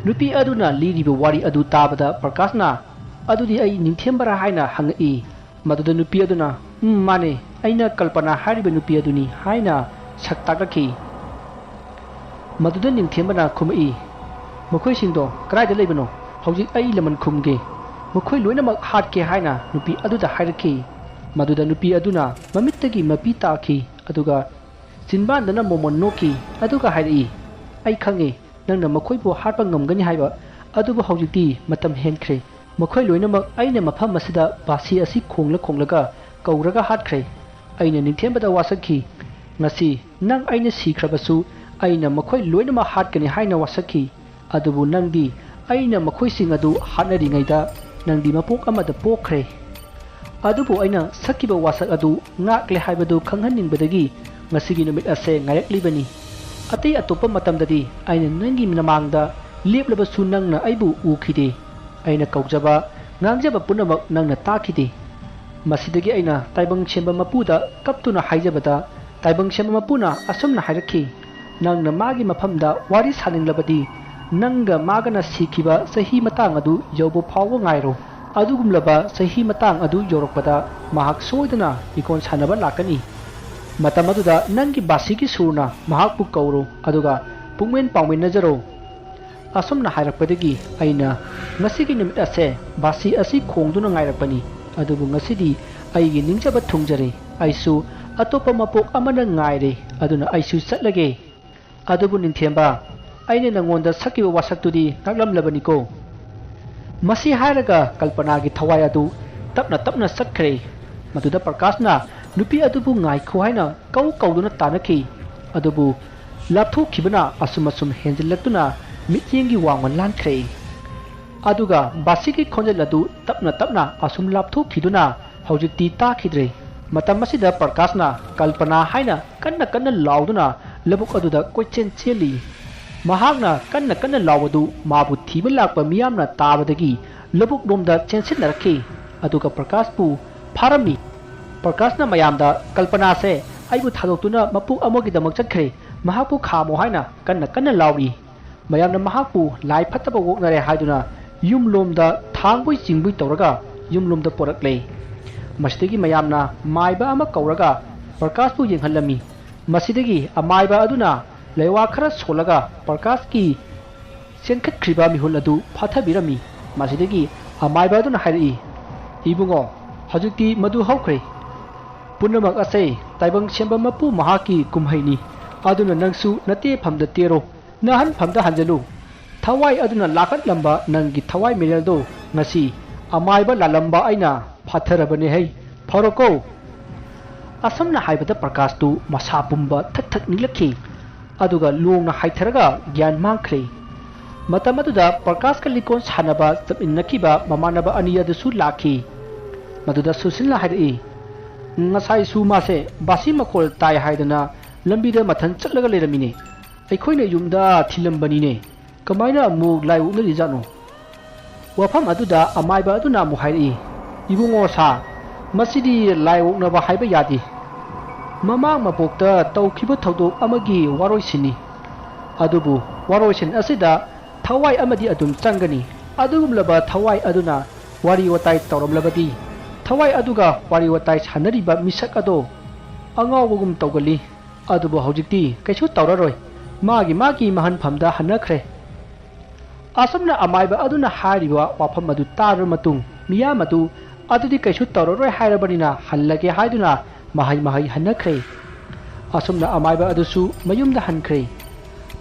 ꯅꯨꯄꯤ ꯑꯗꯨꯅ ꯂꯤꯔꯤꯕ ꯋꯥꯔꯤ ꯑꯗꯨ ꯇꯥꯕꯗ ꯄ꯭ꯔꯀꯥꯁꯅ, "ꯑꯗꯨꯗꯤ ꯑꯩ ꯅꯤꯡꯊꯦꯝꯕꯔꯥ?" ꯍꯥꯏꯅ ꯍꯪꯉꯛꯏ꯫ ꯃꯗꯨꯗ ꯅꯨꯄꯤ ꯑꯗꯨꯅ, "ꯎꯝ, ꯃꯥꯅꯦ, ꯑꯩꯅ ꯀꯜꯄꯅꯥ ꯍꯥꯏꯔꯤꯕ ꯅꯨꯄꯤ ꯑꯗꯨꯅꯤ" ꯍꯥꯏꯅ ꯁꯛ ꯇꯥꯛꯂꯛꯈꯤ꯫ ꯃꯗꯨꯗ ꯅꯤꯡꯊꯦꯝꯕꯅ ꯈꯨꯝꯃꯛꯏ, "ꯃꯈꯣꯏꯁꯤꯡꯗꯣ ꯀꯗꯥꯏꯗ ꯂꯩꯕꯅꯣ? ꯍꯧꯖꯤꯛ ꯑꯩ ꯂꯃꯟ ꯈꯨꯝꯒꯦ꯫ ꯃꯈꯣꯏ ꯂꯣꯏꯅꯃꯛ ꯍꯥꯠꯀꯦ" ꯍꯥꯏꯅ ꯅꯨꯄꯤ ꯑꯗꯨꯗ ꯍꯥꯏꯔꯛꯈꯤ꯫ ꯃꯗꯨꯗ ꯅꯨꯄꯤ ꯑꯗꯨꯅ ꯃꯃꯤꯠꯇꯒꯤ ꯃꯄꯤ ꯇꯥꯈꯤ, ꯑꯗꯨꯒ ꯆꯤꯟꯕꯥꯟꯗꯅ ꯃꯣꯃꯣꯟ ꯅꯣꯛꯈꯤ, ꯑꯗꯨꯒ ꯍꯥꯏꯔꯛꯏ, "ꯑꯩ ꯈꯪꯉꯤ, ꯅꯪꯅ ꯃꯈꯣꯏꯕꯨ ꯍꯥꯠꯄ ꯉꯝꯒꯅꯤ ꯍꯥꯏꯕ, ꯑꯗꯨꯕꯨ ꯍꯧꯖꯤꯛꯇꯤ ꯃꯇꯝ ꯍꯦꯟꯈ꯭ꯔꯦ꯫ ꯃꯈꯣꯏ ꯂꯣꯏꯅꯃꯛ ꯑꯩꯅ ꯃꯐꯝ ꯑꯁꯤꯗ ꯕꯥꯁꯤ ꯑꯁꯤ ꯈꯣꯡꯂ ꯈꯣꯡꯂꯒ ꯀꯧꯔꯒ ꯍꯥꯠꯈ꯭ꯔꯦ꯫ ꯑꯩꯅ ꯅꯤꯡꯊꯦꯝꯕꯗ ꯋꯥꯁꯛꯈꯤ, 'ꯉꯁꯤ ꯅꯪ ꯑꯩꯅ ꯁꯤꯈ꯭ꯔꯕꯁꯨ ꯑꯩꯅ ꯃꯈꯣꯏ ꯂꯣꯏꯅꯃꯛ ꯍꯥꯠꯀꯅꯤ' ꯍꯥꯏꯅ ꯋꯥꯁꯛꯈꯤ꯫ ꯑꯗꯨꯕꯨ ꯅꯪꯗꯤ ꯑꯩꯅ ꯃꯈꯣꯏꯁꯤꯡ ꯑꯗꯨ ꯍꯥꯠꯅꯔꯤꯉꯩꯗ ꯅꯪꯗꯤ ꯃꯄꯣꯛ ꯑꯃꯗ ꯄꯣꯛꯈ꯭ꯔꯦ꯫ ꯑꯗꯨꯕꯨ ꯑꯩꯅ ꯁꯛꯈꯤꯕ ꯋꯥꯁꯛ ꯑꯗꯨ ꯉꯥꯛꯂꯦ ꯍꯥꯏꯕꯗꯨ ꯈꯪꯍꯟꯅꯤꯡꯕꯗꯒꯤ ꯉꯁꯤꯒꯤ ꯅꯨꯃꯤꯠ ꯑꯁꯦ ꯉꯥꯏꯔꯛꯂꯤꯕꯅꯤ꯫ ꯑꯇꯩ ꯑꯇꯣꯞꯄ ꯃꯇꯝꯗꯗꯤ ꯑꯩꯅ ꯅꯪꯒꯤ ꯅꯃꯥꯡꯗ ꯂꯦꯞꯂꯕꯁꯨ ꯅꯪꯅ ꯑꯩꯕꯨ ꯎꯈꯤꯗꯦ꯫ ꯑꯩꯅ ꯀꯧꯖꯕ, ꯉꯥꯡꯖꯕ ꯄꯨꯝꯅꯃꯛ ꯅꯪꯅ ꯇꯥꯈꯤꯗꯦ꯫ ꯃꯁꯤꯗꯒꯤ ꯑꯩꯅ ꯇꯥꯏꯕꯪ ꯁꯦꯝꯕ ꯃꯄꯨꯗ ꯀꯞꯇꯨꯅ ꯍꯥꯏꯖꯕꯗ, ꯇꯥꯏꯕꯪ ꯁꯦꯝꯕ ꯃꯄꯨꯅ ꯑꯁꯨꯝꯅ ꯍꯥꯏꯔꯛꯈꯤ, "ꯅꯪꯅ ꯃꯥꯒꯤ ꯃꯐꯝꯗ ꯋꯥꯔꯤ ꯁꯥꯅꯤꯡꯂꯕꯗꯤ, ꯅꯪꯒ ꯃꯥꯒꯅ ꯁꯤꯈꯤꯕ ꯆꯍꯤ ꯃꯇꯥꯡ ꯑꯗꯨ ꯌꯧꯕ ꯐꯥꯎꯕ ꯉꯥꯏꯔꯣ꯫ ꯑꯗꯨꯒꯨꯝꯂꯕ ꯆꯍꯤ ꯃꯇꯥꯡ ꯑꯗꯨ ꯌꯧꯔꯛꯄꯗ ꯃꯍꯥꯛ ꯁꯣꯏꯗꯅ ꯂꯤꯀꯣꯟ ꯁꯥꯟꯅꯕ ꯂꯥꯛꯀꯅꯤ꯫ ꯃꯇꯝ ꯑꯗꯨꯗ ꯅꯪꯒꯤ ꯕꯥꯁꯤꯒꯤ ꯁꯨꯔꯅ ꯃꯍꯥꯛꯄꯨ ꯀꯧꯔꯣ, ꯑꯗꯨꯒ ꯄꯨꯛꯃꯦꯟ ꯄꯥꯎꯃꯤꯟꯅꯖꯔꯣ"꯫ ꯑꯁꯨꯝꯅ ꯍꯥꯏꯔꯛꯄꯗꯒꯤ ꯑꯩꯅ ꯉꯁꯤꯒꯤ ꯅꯨꯃꯤꯠ ꯑꯁꯦ ꯕꯥꯁꯤ ꯑꯁꯤ ꯈꯣꯡꯗꯨꯅ ꯉꯥꯏꯔꯛꯄꯅꯤ꯫ ꯑꯗꯨꯕꯨ ꯉꯁꯤꯗꯤ ꯑꯩꯒꯤ ꯅꯤꯡꯖꯕ ꯊꯨꯡꯖꯔꯦ꯫ ꯑꯩꯁꯨ ꯑꯇꯣꯞꯄ ꯃꯄꯣꯛ ꯑꯃꯅ ꯉꯥꯏꯔꯦ꯫ ꯑꯗꯨꯅ ꯑꯩꯁꯨ ꯆꯠꯂꯒꯦ꯫ ꯑꯗꯨꯕꯨ ꯅꯤꯡꯊꯦꯝꯕ, ꯑꯩꯅ ꯅꯉꯣꯟꯗ ꯁꯛꯈꯤꯕ ꯋꯥꯁꯛꯇꯨꯗꯤ ꯉꯥꯛꯂꯝꯂꯕꯅꯤꯀꯣ꯫ ꯃꯁꯤ ꯍꯥꯏꯔꯒ ꯀꯜꯄꯅꯥꯒꯤ ꯊꯋꯥꯏ ꯑꯗꯨ ꯇꯞꯅ ꯇꯞꯅ ꯆꯠꯈ꯭ꯔꯦ꯫ ꯃꯗꯨꯗ ꯄ꯭ꯔꯀꯥꯁꯅ ꯅꯨꯄꯤ ꯑꯗꯨꯕꯨ ꯉꯥꯏꯈꯣ ꯍꯥꯏꯅ ꯀꯧ ꯀꯧꯗꯨꯅ ꯇꯥꯟꯅꯈꯤ꯫ ꯑꯗꯨꯕꯨ ꯂꯥꯞꯊꯣꯛꯈꯤꯕꯅ ꯑꯁꯨꯝ ꯑꯁꯨꯝ ꯍꯦꯟꯖꯤꯜꯂꯛꯇꯨꯅ ꯃꯤꯠꯌꯦꯡꯒꯤ ꯋꯥꯡꯃ ꯂꯥꯟꯈ꯭ꯔꯦ꯫ ꯑꯗꯨꯒ ꯕꯥꯁꯤꯒꯤ ꯈꯣꯟꯖꯦꯜ ꯑꯗꯨ ꯇꯞꯅ ꯇꯞꯅ ꯑꯁꯨꯝ ꯂꯥꯞꯊꯣꯛꯈꯤꯗꯨꯅ ꯍꯧꯖꯤꯛꯇꯤ ꯇꯥꯈꯤꯗ꯭ꯔꯦ꯫ ꯃꯇꯝ ꯑꯁꯤꯗ ꯄ꯭ꯔꯀꯥꯁꯅ ꯀꯜꯄꯅꯥ ꯍꯥꯏꯅ ꯀꯟꯅ ꯀꯟꯅ ꯂꯥꯎꯗꯨꯅ ꯂꯧꯕꯨꯛ ꯑꯗꯨꯗ ꯀꯣꯏꯆꯦꯟ ꯆꯦꯜꯂꯤ꯫ ꯃꯍꯥꯛꯅ ꯀꯟꯅ ꯀꯟꯅ ꯂꯥꯎꯕꯗꯨ ꯃꯥꯕꯨ ꯊꯤꯕ ꯂꯥꯛꯄ ꯃꯤꯌꯥꯝꯅ ꯇꯥꯕꯗꯒꯤ ꯂꯧꯕꯨꯛ ꯂꯣꯝꯗ ꯆꯦꯟꯁꯤꯟꯅꯔꯛꯈꯤ꯫ ꯑꯗꯨꯒ ꯄ꯭ꯔꯀꯥꯁꯄꯨ ꯐꯥꯔꯝꯃꯤ꯫ ꯄ꯭ꯔꯀꯥꯁꯅ ꯃꯌꯥꯝꯗ ꯀꯜꯄꯅꯥꯁꯦ ꯑꯩꯕꯨ ꯊꯥꯗꯣꯛꯇꯨꯅ ꯃꯄꯣꯛ ꯑꯃꯒꯤꯗꯃꯛ ꯆꯠꯈ꯭ꯔꯦ꯫ ꯃꯍꯥꯛꯄꯨ ꯈꯥꯝꯃꯣ ꯍꯥꯏꯅ ꯀꯟꯅ ꯀꯟꯅ ꯂꯥꯎꯔꯤ꯫ ꯃꯌꯥꯝꯅ ꯃꯍꯥꯛꯄꯨ ꯂꯥꯏ ꯐꯠꯇꯕ ꯑꯣꯛꯅꯔꯦ ꯍꯥꯏꯗꯨꯅ ꯌꯨꯝꯂꯣꯝꯗ ꯊꯥꯡꯕꯣꯏ ꯆꯤꯡꯕꯣꯏ ꯇꯧꯔꯒ ꯌꯨꯝꯂꯣꯝꯗ ꯄꯣꯔꯛꯂꯦ꯫ ꯃꯁꯤꯗꯒꯤ ꯃꯌꯥꯝꯅ ꯃꯥꯏꯕ ꯑꯃ ꯀꯧꯔꯒ ꯄ꯭ꯔꯀꯥꯁꯄꯨ ꯌꯦꯡꯍꯜꯂꯝꯃꯤ꯫ ꯃꯁꯤꯗꯒꯤ ꯑꯃꯥꯏꯕ ꯑꯗꯨꯅ ꯂꯩꯋꯥ ꯈꯔ ꯁꯣꯜꯂꯒ ꯄ꯭ꯔꯀꯥꯁꯀꯤ ꯆꯦꯟꯈꯠꯈ꯭ꯔꯤꯕ ꯃꯤꯍꯨꯜ ꯑꯗꯨ ꯐꯥꯊꯕꯤꯔꯝꯃꯤ꯫ ꯃꯁꯤꯗꯒꯤ ꯑꯃꯥꯏꯕ ꯑꯗꯨꯅ ꯍꯥꯏꯔꯛꯏ, "ꯏꯕꯨꯡꯉꯣ, ꯍꯧꯖꯤꯛꯇꯤ ꯃꯗꯨ ꯍꯧꯈ꯭ꯔꯦ꯫ ꯄꯨꯝꯅꯃꯛ ꯑꯁꯦ ꯇꯥꯏꯕꯪ ꯁꯦꯝꯕ ꯃꯄꯨ ꯃꯍꯥꯛꯀꯤ ꯀꯨꯝꯍꯩꯅꯤ꯫ ꯑꯗꯨꯅ ꯅꯪꯁꯨ ꯅꯇꯦꯐꯝꯗ ꯇꯦꯔꯣ, ꯅꯍꯟꯐꯝꯗ ꯍꯟꯖꯤꯜꯂꯨ꯫ ꯊꯋꯥꯏ ꯑꯗꯨꯅ ꯂꯥꯈꯠꯂꯝꯕ ꯅꯪꯒꯤ ꯊꯋꯥꯏ ꯃꯤꯔꯦꯜꯗꯣ ꯉꯁꯤ ꯑꯃꯥꯏꯕ ꯂꯥꯂꯝꯕ ꯑꯩꯅ ꯐꯥꯊꯔꯕꯅꯦ ꯍꯩ꯫ ꯐꯔꯣꯀꯣ?" ꯑꯁꯨꯝꯅ ꯍꯥꯏꯕꯗ ꯄ꯭ꯔꯀꯥꯁꯇꯨ ꯃꯁꯥ ꯄꯨꯝꯕ ꯊꯛ ꯊꯛ ꯅꯤꯛꯂꯛꯈꯤ꯫ ꯑꯗꯨꯒ ꯂꯣꯡꯅ ꯍꯥꯏꯊꯔꯒ ꯒ꯭ꯌꯥꯟ ꯃꯥꯡꯈ꯭ꯔꯦ꯫ ꯃꯇꯝ ꯑꯗꯨꯗ ꯄ꯭ꯔꯀꯥꯁꯀ ꯂꯤꯀꯣꯟ ꯁꯥꯟꯅꯕ ꯆꯠꯃꯤꯟꯅꯈꯤꯕ ꯃꯃꯥꯟꯅꯕ ꯑꯅꯤ ꯑꯗꯨꯁꯨ ꯂꯥꯛꯈꯤ꯫ ꯃꯗꯨꯗ ꯁꯨꯁꯤꯜꯅ ꯍꯥꯏꯔꯛꯏ, "ꯉꯁꯥꯏꯁꯨ ꯃꯥꯁꯦ ꯕꯥꯁꯤ ꯃꯈꯣꯜ ꯇꯥꯏ ꯍꯥꯏꯗꯅ ꯂꯝꯕꯤꯗ ꯃꯊꯟ ꯆꯠꯂꯒ ꯂꯩꯔꯝꯃꯤꯅꯦ꯫ ꯑꯩꯈꯣꯏꯅ ꯌꯨꯝꯗ ꯊꯤꯜꯂꯝꯕꯅꯤꯅꯦ꯫ ꯀꯃꯥꯏꯅ ꯑꯃꯨꯛ ꯂꯥꯏ ꯑꯣꯛꯅꯔꯤꯖꯥꯠꯅꯣ?" ꯋꯥꯐꯝ ꯑꯗꯨꯗ ꯑꯃꯥꯏꯕ ꯑꯗꯨꯅ ꯑꯃꯨꯛ ꯍꯥꯏꯔꯛꯏ, "ꯏꯕꯨꯡꯉꯣ ꯁꯥ, ꯃꯁꯤꯗꯤ ꯂꯥꯏ ꯑꯣꯛꯅꯕ ꯍꯥꯏꯕ ꯌꯥꯗꯦ꯫ ꯃꯃꯥꯡ ꯃꯄꯣꯛꯇ ꯇꯧꯈꯤꯕ ꯊꯧꯗꯣꯛ ꯑꯃꯒꯤ ꯋꯥꯔꯣꯏꯁꯤꯟꯅꯤ꯫ ꯑꯗꯨꯕꯨ ꯋꯥꯔꯣꯏꯁꯤꯟ ꯑꯁꯤꯗ ꯊꯋꯥꯏ ꯑꯃꯗꯤ ꯑꯗꯨꯝ ꯆꯪꯒꯅꯤ꯫ ꯑꯗꯨꯒꯨꯝꯂꯕ ꯊꯋꯥꯏ ꯑꯗꯨꯅ ꯋꯥꯔꯤ ꯋꯥꯇꯥꯏ ꯇꯧꯔꯝꯂꯕꯗꯤ, ꯊꯋꯥꯏ ꯑꯗꯨꯒ ꯋꯥꯔꯤ ꯋꯥꯇꯥꯏ ꯁꯥꯟꯅꯔꯤꯕ ꯃꯤꯁꯛ ꯑꯗꯣ ꯑꯉꯥꯎꯕꯒꯨꯝ ꯇꯧꯒꯜꯂꯤ꯫ ꯑꯗꯨꯕꯨ ꯍꯧꯖꯤꯛꯇꯤ ꯀꯩꯁꯨ ꯇꯧꯔꯔꯣꯏ꯫ ꯃꯥꯒꯤ ꯃꯥꯒꯤ ꯃꯍꯟꯐꯝꯗ ꯍꯟꯅꯈ꯭ꯔꯦ꯫" ꯑꯁꯨꯝꯅ ꯑꯃꯥꯏꯕ ꯑꯗꯨꯅ ꯍꯥꯏꯔꯤꯕ ꯋꯥꯐꯝ ꯑꯗꯨ ꯇꯥꯔꯕ ꯃꯇꯨꯡ, ꯃꯤꯌꯥꯝ ꯑꯗꯨ, "ꯑꯗꯨꯗꯤ ꯀꯩꯁꯨ ꯇꯧꯔꯔꯣꯏ ꯍꯥꯏꯔꯕꯅꯤꯅ ꯍꯜꯂꯒꯦ" ꯍꯥꯏꯗꯨꯅ ꯃꯍꯩ ꯃꯍꯩ ꯍꯟꯅꯈ꯭ꯔꯦ꯫ ꯑꯁꯨꯝꯅ ꯑꯃꯥꯏꯕ ꯑꯗꯨꯁꯨ ꯃꯌꯨꯝꯗ ꯍꯟꯈ꯭ꯔꯦ꯫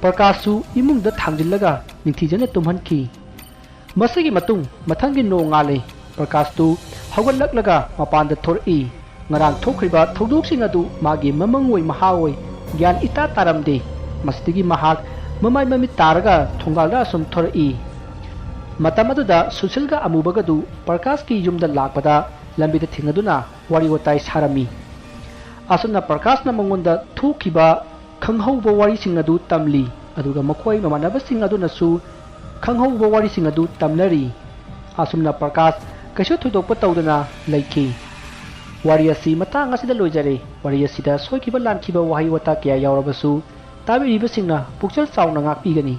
ꯄ꯭ꯔꯀꯥꯁꯁꯨ ꯏꯃꯨꯡꯗ ꯊꯥꯡꯖꯤꯜꯂꯒ ꯅꯤꯡꯊꯤꯖꯅ ꯇꯨꯝꯍꯟꯈꯤ꯫ ꯃꯁꯤꯒꯤ ꯃꯇꯨꯡ ꯃꯊꯪꯒꯤ ꯅꯣꯡꯉꯥꯜꯂꯦ꯫ ꯄ꯭ꯔꯀꯥꯁꯇꯨ ꯍꯧꯒꯠꯂꯛꯂꯒ ꯃꯄꯥꯟꯗ ꯊꯣꯔꯛꯏ꯫ ꯉꯔꯥꯡ ꯊꯣꯛꯈ꯭ꯔꯤꯕ ꯊꯧꯗꯣꯛꯁꯤꯡ ꯑꯗꯨ ꯃꯥꯒꯤ ꯃꯃꯪ ꯑꯣꯏ ꯃꯍꯥ ꯑꯣꯏ ꯒ꯭ꯌꯥꯟ ꯏꯇꯥ ꯇꯥꯔꯝꯗꯦ꯫ ꯃꯁꯤꯗꯒꯤ ꯃꯍꯥꯛ ꯃꯃꯥꯏ ꯃꯃꯤꯠ ꯇꯥꯔꯒ ꯊꯣꯡꯒꯥꯜꯗ ꯑꯁꯨꯝ ꯊꯣꯔꯛꯏ꯫ ꯃꯇꯝ ꯑꯗꯨꯗ ꯁꯨꯁꯤꯜꯒ ꯑꯃꯨꯕꯒꯗꯨ ꯄ꯭ꯔꯀꯥꯁꯀꯤ ꯌꯨꯝꯗ ꯂꯥꯛꯄꯗ ꯂꯝꯕꯤꯗ ꯊꯦꯡꯅꯗꯨꯅ ꯋꯥꯔꯤ ꯋꯥꯇꯥꯏ ꯁꯥꯔꯝꯃꯤ꯫ ꯑꯁꯨꯝꯅ ꯄ꯭ꯔꯀꯥꯁꯅ ꯃꯉꯣꯟꯗ ꯊꯣꯛꯈꯤꯕ ꯈꯪꯍꯧꯕ ꯋꯥꯔꯤꯁꯤꯡ ꯑꯗꯨ ꯇꯝꯂꯤ, ꯑꯗꯨꯒ ꯃꯈꯣꯏ ꯃꯃꯥꯟꯅꯕꯁꯤꯡ ꯑꯗꯨꯅꯁꯨ ꯈꯪꯍꯧꯕ ꯋꯥꯔꯤꯁꯤꯡ ꯑꯗꯨ ꯇꯝꯅꯔꯤ꯫ ꯑꯁꯨꯝꯅ ꯄ꯭ꯔꯀꯥꯁ ꯀꯩꯁꯨ ꯊꯣꯏꯗꯣꯛꯄ ꯇꯧꯗꯅ ꯂꯩꯈꯤ꯫ ꯋꯥꯔꯤ ꯑꯁꯤ ꯃꯇꯥꯡ ꯑꯁꯤꯗ ꯂꯣꯏꯖꯔꯦ꯫ ꯋꯥꯔꯤ ꯑꯁꯤꯗ ꯁꯣꯏꯈꯤꯕ ꯂꯥꯟꯈꯤꯕ ꯋꯥꯍꯩ ꯋꯥꯇꯥ ꯀꯌꯥ ꯌꯥꯎꯔꯕꯁꯨ ꯇꯥꯕꯤꯔꯤꯕꯁꯤꯡꯅ ꯄꯨꯛꯆꯦꯜ ꯆꯥꯎꯅ ꯉꯥꯛꯄꯤꯒꯅꯤ꯫